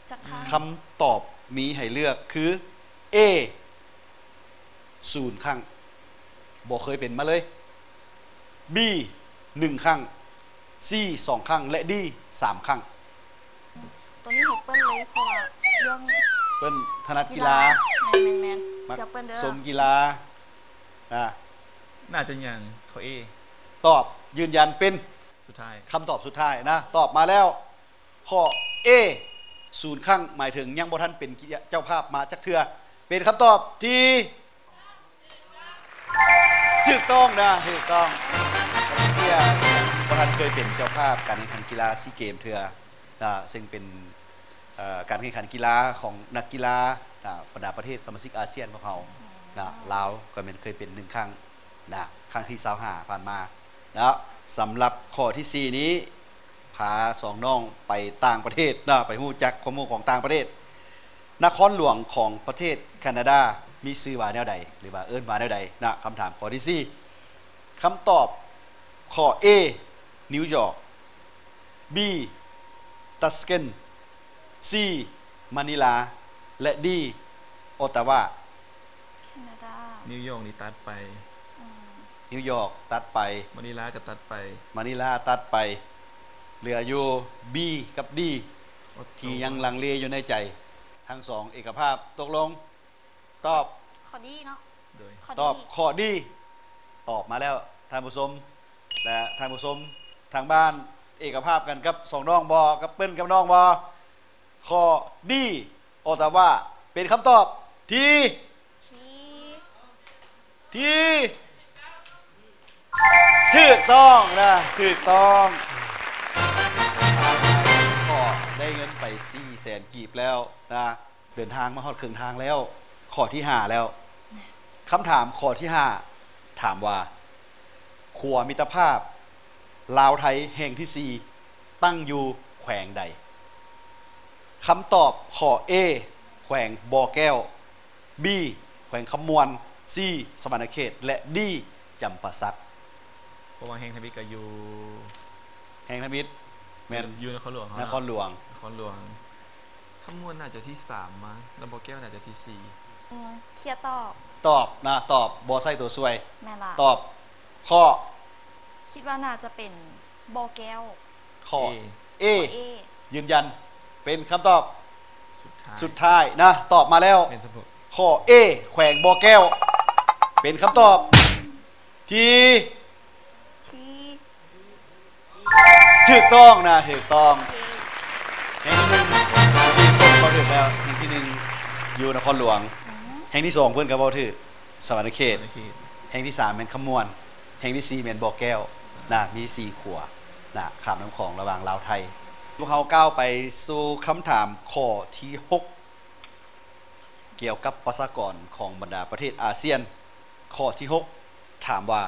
ຈັກຄັ້ງ? ຄຳຕອບມີໃຫ້ເລືອກຄື A ສູນຄັ້ງ ບໍ່ເຄີຍເປັນມາເລີຍ, B ໜຶ່ງຄັ້ງ, C ສອງຄັ້ງ ແລະ D ສາມຄັ້ງ. ຕົວນີ້ໃຫ້ເປີ້ນເລີຍ ເພາະວ່າເລື່ອງ ເປີ້ນຖະໜັດກິລາ. ກິລາ ແມ່ນໆໆ ມັກ ເຊື່ອເປີ້ນເດີ ຊົມກິລາ. ອາ ໜ້າຈະຍັງ ຂໍ້ A ຕອບຢືນຢັນເປັນສຸດທ້າຍ ຄຳຕອບສຸດທ້າຍນະ. ຕອບມາແລ້ວ ຂໍ້ A ສູນຄັ້ງ ໝາຍເຖິງຍັງບໍ່ທັນເປັນເຈົ້າພາບມາຈັກເທື່ອ, ເປັນຄຳຕອບທີ່ ຖືກຕ້ອງນະ, ຖືກຕ້ອງ. ກຳປູເຈຍບໍ່ທັນເຄີຍເປັນເຈົ້າພາບການແຂ່ງຂັນກິລາຊີເກມເທື່ອນະ, ເຊິ່ງເປັນ ເອີ ການແຂ່ງຂັນກິລາຂອງນັກກິລາ ນະ ບັນດາປະເທດສະມາຊິກອາຊຽນພວກເຮົານະ. ລາວກໍແມ່ນເຄີຍເປັນໜຶ່ງຄັ້ງນະ, ຄັ້ງທີຊາວຫ້າຜ່ານມານະ. ສຳລັບຂໍ້ທີສີ່ນີ້ ພາສອງນ້ອງໄປຕ່າງປະເທດນະ, ໄປຮູ້ຈັກຄວາມຮູ້ຂອງຕ່າງປະເທດ. ນະຄອນຫຼວງຂອງປະເທດແຄນາດາມີຊື່ວ່າແນວໃດ ຫຼືວ່າເອີ້ນວ່າແນວໃດນະ? ຄຳຖາມຂໍ້ທີສີ່ ຄຳຕອບ ຂໍ້ A ນິວຢອກ, B ຕັດສະເກັນ, C ມານີລາ ແລະ D ອອດຕາວາ. ແຄນາດາ ນິວຢອກນີ້ຕັດໄປ. ອືມ ນິວຢອກຕັດໄປ, ມານີລາກໍຕັດໄປ, ມານີລາຕັດໄປ, ເຫຼືອຢູ່ B ກັບ D ອອດຕາວາ ທີ່ຍັງລັງເລຢູ່ໃນໃຈ. ທັງສອງເອກະພາບຕົກລົງ ຕອບ ຂໍ້ D ເນາະ. ໂດຍ ຂໍ້ D ຕອບຂໍ້ D ຕອບມາແລ້ວ ທ່ານຜູ້ຊົມ ແລະ ທ່ານຜູ້ຊົມທາງບ້ານເອກະພາບກັນກັບສອງນ້ອງບໍ່? ກັບເປີ້ນກັບນ້ອງບໍ່? ຂໍ້ D ອອດຕາວາ ເປັນຄຳຕອບທີ່ ທີ່ ທີ່ຖືກຕ້ອງນະ, ຖືກຕ້ອງ. ກໍໄດ້ເງິນໄປສີ່ແສນກີບແລ້ວນະ. ເດີນທາງມາຮອດເຄິ່ງທາງແລ້ວ, ຂໍ້ທີຫ້າແລ້ວ. ຄຳຖາມຂໍ້ທີຫ້າ ຖາມວ່າ ຂົວມິດຕະພາບລາວໄທແຫ່ງທີສີ່ ຕັ້ງຢູ່ແຂວງໃດ? ຄຳຕອບ ຂໍ້ A ແຂວງບໍ່ແກ້ວ, B ແຂວງຄຳມ່ວນ, C ສະຫວັນນະເຂດ ແລະ D ຈຳປາສັກ. ເພາະວ່າແຫ່ງທຳອິດກໍຢູ່ ແຫ່ງທຳອິດແມ່ນ ຢູ່ນະຄອນຫຼວງເຮົາເນາະ ນະຄອນຫຼວງ ນະຄອນຫຼວງ. ຄຳມ່ວນໜ້າຈະທີສາມມາ ແລ້ວບໍ່ແກ້ວໜ້າຈະທີສີ່. ອືມ ເຄຍຕອບ ຕອບນະ ຕອບ ບໍ່ໃຊ້ຕົວຊ່ວຍ. ແມ່ນລະ ຕອບ ຂໍ້ ຄິດວ່າໜ້າຈະເປັນບໍ່ແກ້ວ. ຂໍ້ A A ຢືນຢັນເປັນຄຳຕອບສຸດທ້າຍ ສຸດທ້າຍນະ ຕອບມາແລ້ວ. ແມ່ນ ຂໍ້ A ແຂວງບໍ່ແກ້ວ ເປັນຄຳຕອບທີ່ ທີ່ ຖືກຕ້ອງນະ ຖືກຕ້ອງ. ແຫ່ງທີໜຶ່ງ ທີ່ເພິ່ນເວົ້າຖືກແລ້ວ ແຫ່ງທີໜຶ່ງຢູ່ນະຄອນຫຼວງ. ແຫ່ງທີສອງເພິ່ນກໍເວົ້າຖືກ ສະຫວັນນະເຂດ. ສະຫວັນນະເຂດ. ແຫ່ງທີສາມແມ່ນຄຳມ່ວນ. ແຫ່ງທີສີ່ແມ່ນບໍ່ແກ້ວນະ ມີສີ່ຂົວນະ ຂ້າມນ້ຳຂອງລະຫວ່າງລາວໄທ. ພວກເຮົາກ້າວໄປສູ່ຄຳຖາມຂໍ້ທີຫົກ ກ່ຽວກັບປະຊາກອນຂອງບັນດາປະເທດອາຊຽນ. ຂໍ້ທີຫົກ ຖາມວ່າ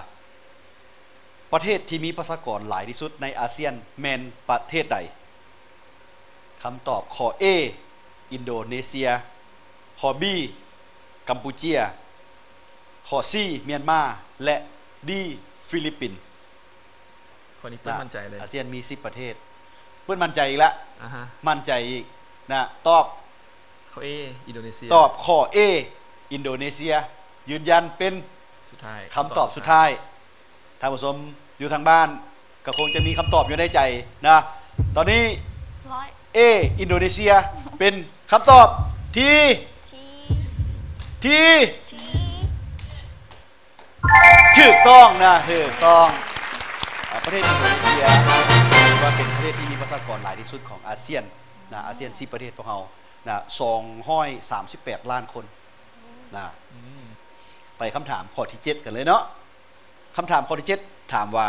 ປະເທດທີ່ມີປະຊາກອນຫຼາຍທີ່ສຸດໃນອາຊຽນແມ່ນປະເທດໃດ? ຄຳຕອບ ຂໍ້ A ອິນໂດເນເຊຍ, ຂໍ້ B ກຳປູເຈຍ, ຂໍ້ C ມຽນມາ ແລະ D ຟີລິບປິນ. ຂໍ້ນີ້ເປີ້ນໝັ້ນໃຈເລີຍ. ອາຊຽນມີສິບປະເທດ. ເປີ້ນໝັ້ນໃຈອີກລະ. ອາຮະ ໝັ້ນໃຈອີກນະ. ຕອບ ຂໍ້ A ອິນໂດເນເຊຍ. ຕອບ ຂໍ້ A ອິນໂດເນເຊຍ ຢືນຢັນເປັນ ສຸດທ້າຍ ຄຳຕອບສຸດທ້າຍ. ທ່ານຜູ້ຊົມຢູ່ທາງບ້ານກໍຄົງຈະມີຄຳຕອບຢູ່ໃນໃຈນະ. ຕອນນີ້ A ອິນໂດເນເຊຍ ເປັນຄຳຕອບທີ່ ທີ່ ທີ່ ທີ່ ຖືກຕ້ອງນະ ຖືກຕ້ອງ. ອາ ປະເທດອິນໂດເນເຊຍຖືວ່າເປັນປະເທດທີ່ມີປະຊາກອນຫຼາຍທີ່ສຸດຂອງອາຊຽນນະ. ອາຊຽນສິບປະເທດພວກເຮົານະ ສອງຮ້ອຍສາມສິບແປດລ້ານຄົນນະ. ອືມ ໄປຄຳຖາມຂໍ້ທີເຈັດກັນເລີຍເນາະ. ຄຳຖາມຂໍ້ທີເຈັດ ຖາມວ່າ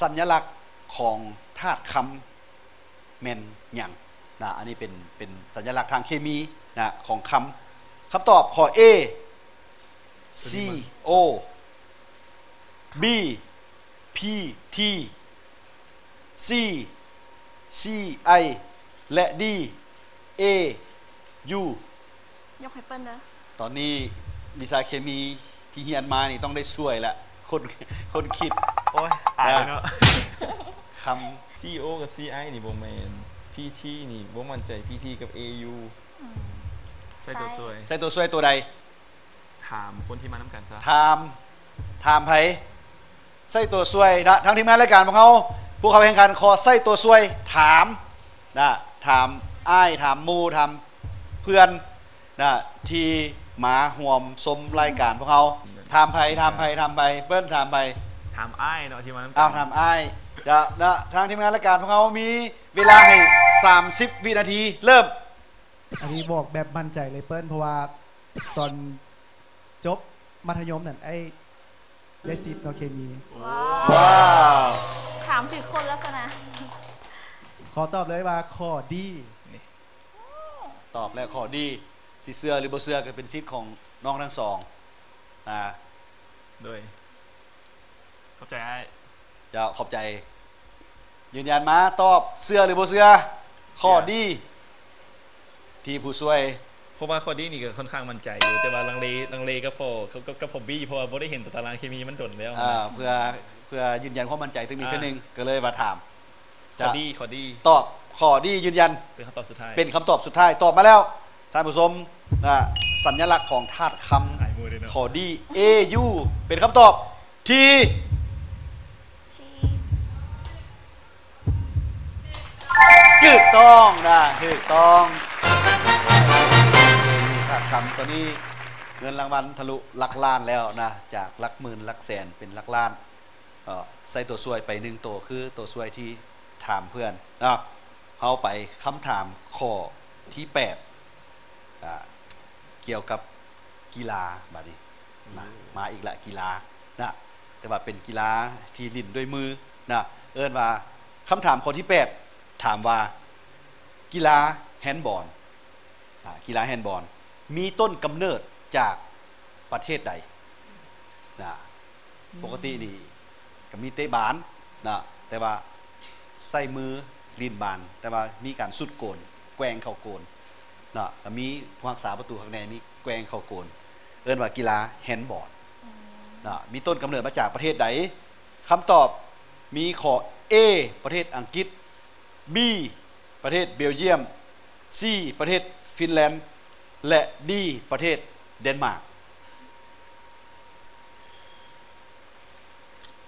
ສັນຍະລັກຂອງທາດຄຳ ແມ່ນຫຍັງນະ? ອັນນີ້ເປັນ ເປັນສັນຍະລັກທາງເຄມີນະ ຂອງຄຳ. ຄຳຕອບ ຂໍ້ A ຊີໂອ, B ພີທີ, ຊີ ຊີໄອ ແລະ ດີ ເອຢູ. ຍົກໃຫ້ເພິ່ນເດີ. ຕອນນີ້ວິຊາເຄມີທີ່ຮຽນມານີ້ຕ້ອງໄດ້ຊ່ວຍລະ ຄົນ ຄົນຄິດ. ໂອ້ຍ ອາຍເນາະ. ຄຳ ຊີໂອ ກັບ ຊີໄອ ນີ້ບໍ່ແມ່ນ, ພີທີ ນີ້ບໍ່ໝັ້ນໃຈ, ພີທີ ກັບ ເອຢູ. ອືມ ໃຊ້ຕົວຊ່ວຍ. ໃຊ້ຕົວຊ່ວຍຕົວໃດ? ຖາມຄົນທີ່ມານຳກັນຊະ. ຖາມ ຖາມໃຜ? ໃຊ້ຕົວຊ່ວຍນະ. ທາງທີມງານລາຍການພວກເຮົາ ຜູ້ເຂົ້າແຂ່ງຂັນ ຂໍໃຊ້ຕົວຊ່ວຍຖາມນະ, ຖາມອ້າຍ ຖາມໝູ່ ຖາມເພື່ອນນະ ທີ່ມາຮ່ວມຊົມລາຍການພວກເຮົາ. ຖາມໃຜ? ຖາມໃຜ? ຖາມໃຜ? ເພິ່ນຖາມໃຜ? ຖາມອ້າຍເນາະ ທີ່ມານຳກັນ. ອ້າວ ຖາມອ້າຍ. ຈະນະ ທາງທີມງານລາຍການພວກເຮົາມີເວລາໃຫ້ສາມສິບວິນາທີ ເລີ່ມ. ອັນນີ້ບອກແບບໝັ້ນໃຈເລີຍເພິ່ນ ເພາະວ່າຕອນຈົບມັດທະຍົມນັ້ນ ໄອ້ ໄດ້ສິບເນາະ ເຄມີ. ວ້າວ ຖາມຖືກຄົນແລ້ວຊັ້ນນະ. ຂໍຕອບເລີຍວ່າ ຂໍ້ ດີ. ຕອບແລ້ວ ຂໍ້ ດີ. ຊິເຊື່ອຫຼືບໍ່ເຊື່ອກໍເປັນສິດຂອງນ້ອງທັງສອງ. ອາ ໂດຍ ຂອບໃຈອ້າຍ. ເຈົ້າ ຂອບໃຈ. ຢືນຢັນມາ ຕອບ ເຊື່ອຫຼືບໍ່ເຊື່ອ? ເຊື່ອ. ຂໍ້ ດີ ທີ່ຜູ້ຊ່ວຍ. ເພາະວ່າຂໍ້ ດີ ນີ້ກໍຄ່ອນຂ້າງໝັ້ນໃຈຢູ່ ແຕ່ວ່າລັງເລ ລັງເລກັບຂໍ້ ກັບ ກັບຂໍ້ ບີ ເພາະວ່າບໍ່ໄດ້ເຫັນຕາຕະລາງເຄມີມັນດົນແລ້ວ. ອ່າ ເພື່ອ ເພື່ອຢືນຢັນຄວາມໝັ້ນໃຈເທື່ອໜຶ່ງ ອ່າ ເທື່ອໜຶ່ງ ກໍເລີຍວ່າຖາມ. ຂໍ້ ດີ ຂໍ້ ດີ ຕອບ ຂໍ້ ດີ ຢືນຢັນ ເປັນຄຳຕອບສຸດທ້າຍ ເປັນຄຳຕອບສຸດທ້າຍ. ຕອບມາແລ້ວ ທ່ານຜູ້ຊົມນະ, ສັນຍະລັກຂອງທາດຄຳ ຂ້ອ ດີ ເອຢູ ເປັນຄຳຕອບທີ່ ທີ່ ຖືກຕ້ອງນະ, ຖືກຕ້ອງ. ເອຢູ ທາດຄຳ ຕອນນີ້ເງິນລາງວັນທະລຸຫຼັກລ້ານແລ້ວນະ, ຈາກຫຼັກໝື່ນ ຫຼັກແສນ ເປັນຫຼັກລ້ານ. ເອີ ໃສ່ຕົວຊ່ວຍໄປໜຶ່ງໂຕ ຄືຕົວຊ່ວຍທີ່ຖາມເພື່ອນເນາະ. ເຮົາໄປຄຳຖາມຂໍ້ທີແປດ ອ່າ ກ່ຽວກັບກິລາບາດນີ້. ມາ ມາອີກລະ ກິລານະ, ແຕ່ວ່າເປັນກິລາທີ່ຫຼິ້ນດ້ວຍມືນະ. ເອີ້ນວ່າ ຄຳຖາມຂໍ້ທີແປດ ຖາມວ່າ ກິລາແຮນບອນ ອ່າ ກິລາແຮນບອນ ມີຕົ້ນກຳເນີດຈາກປະເທດໃດ? ນະ ປົກກະຕິນີ້ກໍມີເຕະບານນະ ແຕ່ວ່າໃຊ້ມືຫຼິ້ນບານ ແຕ່ວ່າມີການຊຸດໂກນ ແກວ່ງເຂົ້າໂກນນະ ກໍມີຜູ້ຮັກສາປະຕູຄັກແນ່ ມີແກວ່ງເຂົ້າໂກນ ເອີ້ນວ່າກິລາແຮນບອນນະ ມີຕົ້ນກຳເນີດມາຈາກປະເທດໃດ? ຄຳຕອບມີຂໍ້ A ປະເທດອັງກິດ B ປະເທດເບວຢ້ຽມ C ປະເທດຟິນແລນ ແລະ D ປະເທດເດນມາກ.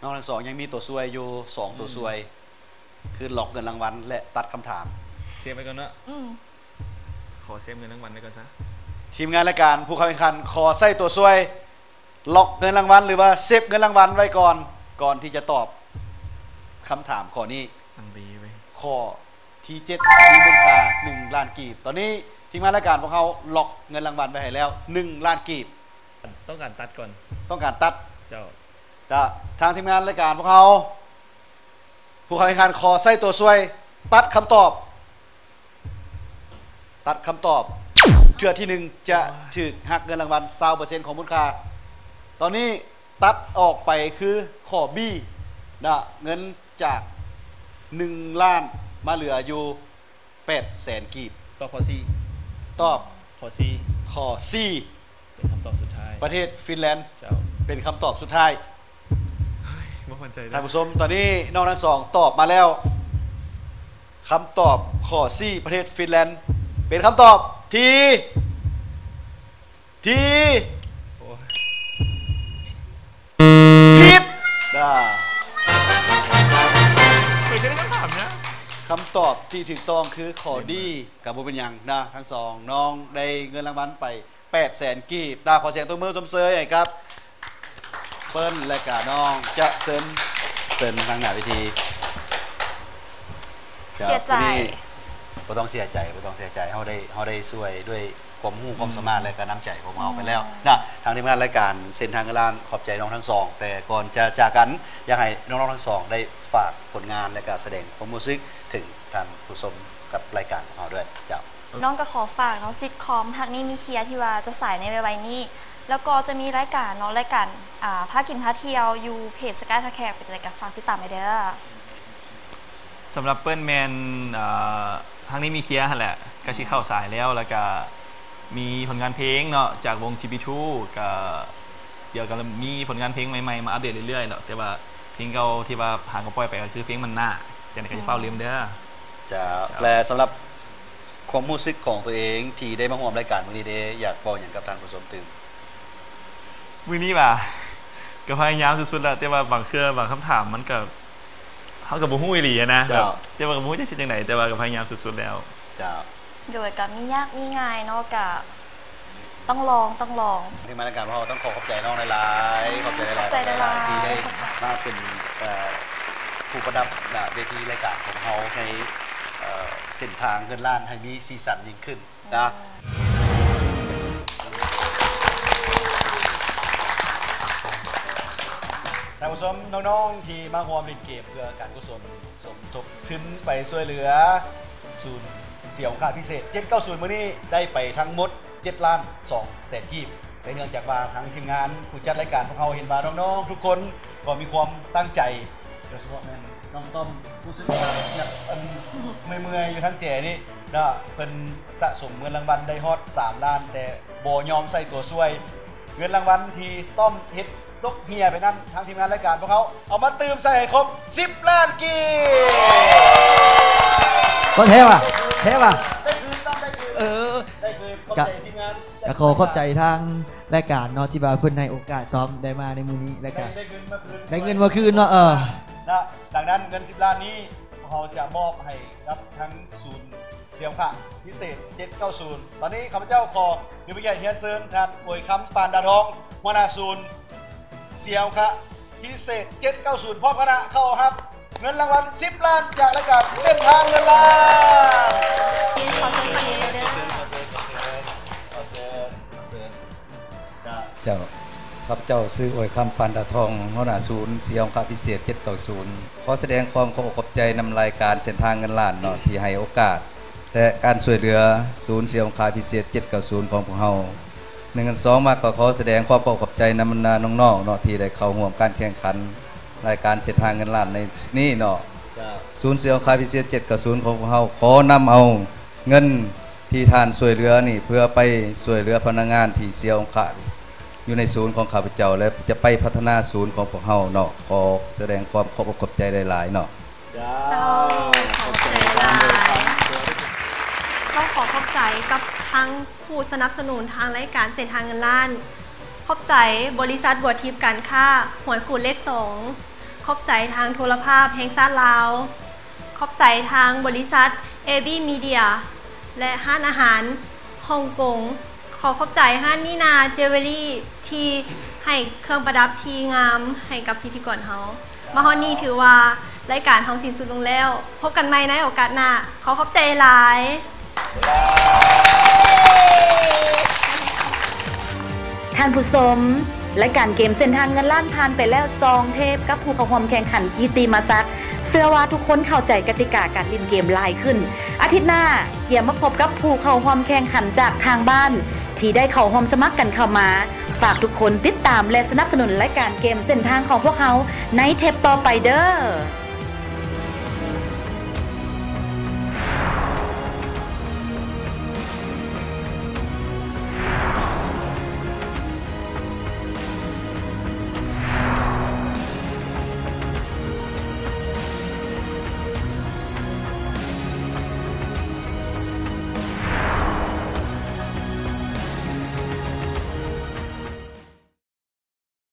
ນ້ອງທັງສອງຍັງມີຕົວຊ່ວຍຢູ່ສອງຕົວຊ່ວຍ ຄືລັອກເງິນລາງວັນ ແລະ ຕັດຄຳຖາມ. ເຊບໄວ້ກ່ອນເນາະ. ອືມ ຂໍເຊບເງິນລາງວັນໄວ້ກ່ອນຊະ. ທີມງານລາຍການ ຜູ້ເຂົ້າແຂ່ງຂັນ ຂໍໃຊ້ຕົວຊ່ວຍ ລັອກເງິນລາງວັນ ຫຼືວ່າເຊບເງິນລາງວັນໄວ້ກ່ອນ ກ່ອນທີ່ຈະຕອບຄຳຖາມຂໍ້ນີ້ ຕັ້ງດີເວີຍ. ຂໍ້ທີເຈັດ ມີມູນຄ່າໜຶ່ງລ້ານກີບ. ຕອນນີ້ທີມງານລາຍການພວກເຮົາລັອກເງິນລາງວັນໄວ້ໃຫ້ແລ້ວ ໜຶ່ງລ້ານກີບ. ຕ້ອງການຕັດກ່ອນ. ຕ້ອງການຕັດ. ເຈົ້າ. ທາງທີມງານລາຍການພວກເຮົາ ຜູ້ເຂົ້າແຂ່ງຂັນ ຂໍໃຊ້ຕົວຊ່ວຍ ຕັດຄຳຕອບ. ຕັດຄຳຕອບ ເທື່ອທີໜຶ່ງຈະຖືກຫັກເງິນລາງວັນຊາວເປີເຊັນຂອງມູນຄ່າ. ຕອນນີ້ຕັດອອກໄປຄືຂໍ້ B ນະ ເງິນຈາກໜຶ່ງລ້ານມາເຫຼືອຢູ່ແປດແສນກີບ. ຕອບຂໍ້ C. ຕອບ ຂໍ້ C. ຂໍ້ C ເປັນຄຳຕອບສຸດທ້າຍ. ປະເທດຟິນແລນ. ເຈົ້າ. ເປັນຄຳຕອບສຸດທ້າຍ. ບໍ່ໝັ້ນໃຈເດີ. ທ່ານຜູ້ຊົມ ຕອນນີ້ນ້ອງທັງສອງຕອບມາແລ້ວ. ຄຳຕອບຂໍ້ C ປະເທດຟິນແລນ ເປັນຄຳຕອບທີ່ ທີ່ ໂອ້ຍ ຜິດ. ໄປເຮັດຄຳຖາມນະ. ຄຳຕອບທີ່ຖືກຕ້ອງຄືຂໍ້ D. ກໍບໍ່ເປັນຫຍັງນະ ທັງສອງນ້ອງໄດ້ເງິນລາງວັນໄປ ແປດແສນກີບ. ນະ ຂໍສຽງຕົບມືຊົມເຊີຍໃຫ້ກັບເພິ່ນ ແລະກະນ້ອງຈະເຊີນ ເຊີນທາງໜ້າເວທີ. ເສຍໃຈ. ບໍ່ຕ້ອງເສຍໃຈ ບໍ່ຕ້ອງເສຍໃຈ. ເຮົາໄດ້ ເຮົາໄດ້ຊ່ວຍດ້ວຍຄວາມຮູ້ຄວາມສາມາດ ແລະກະນ້ຳໃຈຂອງເຮົາໄປແລ້ວນະ. ທາງທີມງານລາຍການເສັ້ນທາງເງິນລ້ານ ຂອບໃຈນ້ອງທັງສອງ. ແຕ່ກ່ອນຈະຈາກກັນ ຢາກໃຫ້ນ້ອງໆທັງສອງໄດ້ຝາກຜົນງານ ແລະກະສະແດງຄວາມຮູ້ສຶກເຖິງທ່ານຜູ້ຊົມກັບລາຍການຂອງເຮົາດ້ວຍ. ເຈົ້າ. ນ້ອງກໍຂໍຝາກເນາະ ຊິດຄອມຮັກນີ້ມີເຄຍ ທີ່ວ່າຈະສາຍໃນໄວໆນີ້ ແລ້ວກໍຈະມີລາຍການເນາະ ລາຍການ ອ່າ ພາກິນພາທ່ຽວ ຢູ່ເພຈ Sky Thai Care ເປັນຈັ່ງໃດກໍຝາກຕິດຕາມແດ່ເດີ. ສຳລັບເປີ້ນແມ່ນ ອ່າ ຮັກນີ້ມີເຄຍຫັ້ນແຫຼະ ກໍຊິເຂົ້າສາຍແລ້ວ ແລ້ວກໍມີຜົນງານເພງເນາະ ຈາກວົງ GP two ກໍ ດຽວກໍມີຜົນງານເພງໃໝ່ໆມາອັບເດດເລື້ອຍໆເນາະ ແຕ່ວ່າເພງເກົ່າທີ່ວ່າຫາກໍປ່ອຍໄປກໍຄືເພງມັນໜ້າ ຈັ່ງໃດກໍຢ່າຟ້າວລືມເດີ້. ເຈົ້າ. ເຈົ້າ. ແລະ ສຳລັບຄວາມຮູ້ສຶກຂອງຕົວເອງທີ່ໄດ້ມາຮ່ວມລາຍການມື້ນີ້ເດ້ ຢາກເວົ້າຫຍັງກັບທ່ານຜູ້ຊົມຕື່ມ? ມື້ນີ້ຫວາ ກໍພະຍາຍາມສຸດໆແລ້ວ ແຕ່ວ່າບາງເທື່ອບາງຄຳຖາມມັນກໍ ເຮົາກໍບໍ່ຮູ້ອີ່ຫຼີນະ. ເຈົ້າ. ແບບ ແຕ່ວ່າກໍບໍ່ຮູ້ຈະເຮັດຈັ່ງໃດ ແຕ່ວ່າກໍພະຍາຍາມສຸດໆແລ້ວ. ເຈົ້າ. ໂດຍ ກໍມີຍາກມີງ່າຍເນາະ ກໍຕ້ອງລອງ ຕ້ອງລອງ. ທີມງານລາຍການຂອງເຮົາຕ້ອງຂໍຂອບໃຈນ້ອງຫຼາຍໆ ຂອບໃຈຫຼາຍໆ ຂອບໃຈຫຼາຍໆ ທີ່ໄດ້ມາເປັນ ເອີ ຜູ້ປະດັບ ນະ ເວທີລາຍການຂອງເຮົາໃນ ເອີ ເສັ້ນທາງເງິນລ້ານໃຫ້ມີສີສັນຍິ່ງຂຶ້ນນະ. ທ່ານຜູ້ຊົມ ນ້ອງໆທີ່ມາຮ່ວມຫຼິ້ນເກມເພື່ອການກຸສົນ ສົມທົບທຶນໄປຊ່ວຍເຫຼືອສູນເສຍຫຸງຄາພິເສດເຈັດເກົ້າສູນມື້ນີ້ ໄດ້ໄປທັງໝົດເຈັດລ້ານສອງແສນກີບ. ແຕ່ເນື່ອງຈາກວ່າທາງທີມງານຜູ້ຈັດລາຍການພວກເຮົາເຫັນວ່ານ້ອງໆທຸກຄົນກໍມີຄວາມຕັ້ງໃຈ ໂດຍສະເພາະແມ່ນນ້ອງຕ້ອມ ຮູ້ສຶກວ່າຍັງ ອັນ ເມື່ອຍໆຢູ່ທາງແຈນີ້ເນາະ ເພິ່ນສະສົມເງິນລາງວັນໄດ້ຮອດສາມລ້ານ ແຕ່ບໍ່ຍອມໃຊ້ຕົວຊ່ວຍ. ເງິນລາງວັນທີ່ຕ້ອມເຮັດຕົກເຮ່ຍໄປນັ້ນ ທາງທີມງານລາຍການພວກເຮົາເອົາມາຕື່ມໃສ່ໃຫ້ຄົບສິບລ້ານກີບ. ບໍ່ແທ້ຫວາ ແທ້ຫວາ ໄດ້ຄືນ ຕ້ອມໄດ້ຄືນ ເອີ ໄດ້ຄືນ. ຂອບໃຈທີມງານ ກໍຂໍຂອບໃຈທາງລາຍການເນາະ ທີ່ວ່າເພິ່ນໃຫ້ໂອກາດຕ້ອມໄດ້ມາໃນມື້ນີ້ ແລ້ວກໍ ໄດ້ ໄດ້ເງິນມາຄືນເນາະ. ເອີ ນະ ດັ່ງນັ້ນເງິນສິບລ້ານນີ້ ເຮົາຈະມອບໃຫ້ກັບທາງສູນເສຍຫຸງຄາພິເສດເຈັດເກົ້າສູນ. ຕອນນີ້ຂ້າພະເຈົ້າຂໍມີພະກຽດຮຽນເຊີນທ່ານ ອວຍຄຳ ປານດາທອງ ຫົວໜ້າສູນເສຍຫຸງຄາພິເສດເຈັດເກົ້າສູນ ພ້ອມຄະນະເຂົ້າຮັບເງິນລາງວັນສິບລ້ານ ຈາກລາຍການເສັ້ນທາງເງິນລ້ານ. ຂໍເຊີນ ຂໍເຊີນ ຂໍເຊີນ ຂໍເຊີນ. ເຈົ້າ ຂ້າພະເຈົ້າຊື່ ອວຍຄຳ ປານດາທອງ ຫົວໜ້າສູນເສຍຫຸງຄາພິເສດເຈັດເກົ້າສູນ ຂໍສະແດງຄວາມຂອບອົກຂອບໃຈນຳລາຍການເສັ້ນທາງເງິນລ້ານເນາະ ທີ່ໃຫ້ໂອກາດ ແລະ ການຊ່ວຍເຫຼືອສູນເສຍຫຸງຄາພິເສດເຈັດເກົ້າສູນຂອງພວກເຮົາ. ໜຶ່ງ ອັນສອງມາກໍຂໍສະແດງຄວາມຂອບໃຈນຳບັນດານ້ອງໆເນາະ ທີ່ໄດ້ເຂົ້າຮ່ວມການແຂ່ງຂັນລາຍການເສັ້ນທາງເງິນລ້ານໃນຊຸດນີ້ເນາະ. ເຈົ້າ. ສູນເຊື່ອງຄາພິເສດເຈັດ ກັບສູນຂອງພວກເຮົາ ຂໍນຳເອົາເງິນທີ່ທ່ານຊ່ວຍເຫຼືອນີ້ ເພື່ອໄປຊ່ວຍເຫຼືອພະນັກງານທີ່ເສຍອົງຄະຢູ່ໃນສູນຂອງຂ້າພະເຈົ້າ ແລະ ຈະໄປພັດທະນາສູນຂອງພວກເຮົາເນາະ. ຂໍສະແດງຄວາມຂອບອົກຂອບໃຈຫຼາຍໆເນາະ. ເຈົ້າ. ເຈົ້າ ຂອບໃຈຫຼາຍ. ຕ້ອງຂໍຂອບໃຈກັບທາງຜູ້ສະໜັບສະໜູນທາງລາຍການເສັ້ນທາງເງິນລ້ານ, ຂອບໃຈບໍລິສັດບົວທິບການຄ້າ ຫ້ວຍຂູດເລກສອງ, ຂອບໃຈທາງໂທລະພາບແຫ່ງຊາດລາວ, ຂອບໃຈທາງບໍລິສັດເອບີມີເດຍ ແລະ ຮ້ານອາຫານ ຮົງກົງ. ຂໍຂອບໃຈຮ້ານນີນາເຈວເວລຣີ ທີ່ໃຫ້ເຄື່ອງປະດັບທີ່ງາມໃຫ້ກັບພິທີກອນເຮົາ. ມາຮອດນີ້ຖືວ່າລາຍການເຮົາສິ້ນສຸດລົງແລ້ວ. ພົບກັນໃໝ່ໃນໂອກາດໜ້າ. ຂໍຂອບໃຈຫຼາຍ. ທ່ານຜູ້ຊົມ, ລາຍການເກມເສັ້ນທາງເງິນລ້ານຜ່ານໄປແລ້ວສອງເທບກັບຜູ້ເຂົ້າຮ່ວມແຂ່ງຂັນກິດຕິມະສັກ. ເຊື່ອວ່າທຸກຄົນເຂົ້າໃຈກະຕິກາການຫຼິ້ນເກມຫຼາຍຂຶ້ນ. ອາທິດໜ້າ ກຽມມາພົບກັບຜູ້ເຂົ້າຮ່ວມແຂ່ງຂັນຈາກທາງບ້ານ ທີ່ໄດ້ເຂົ້າຮ່ວມສະໝັກກັນເຂົ້າມາ. ຝາກທຸກຄົນຕິດຕາມ ແລະ ສະໜັບສະໜູນລາຍການເກມເສັ້ນທາງຂອງພວກເຮົາໃນເທບຕໍ່ໄປເດີ້.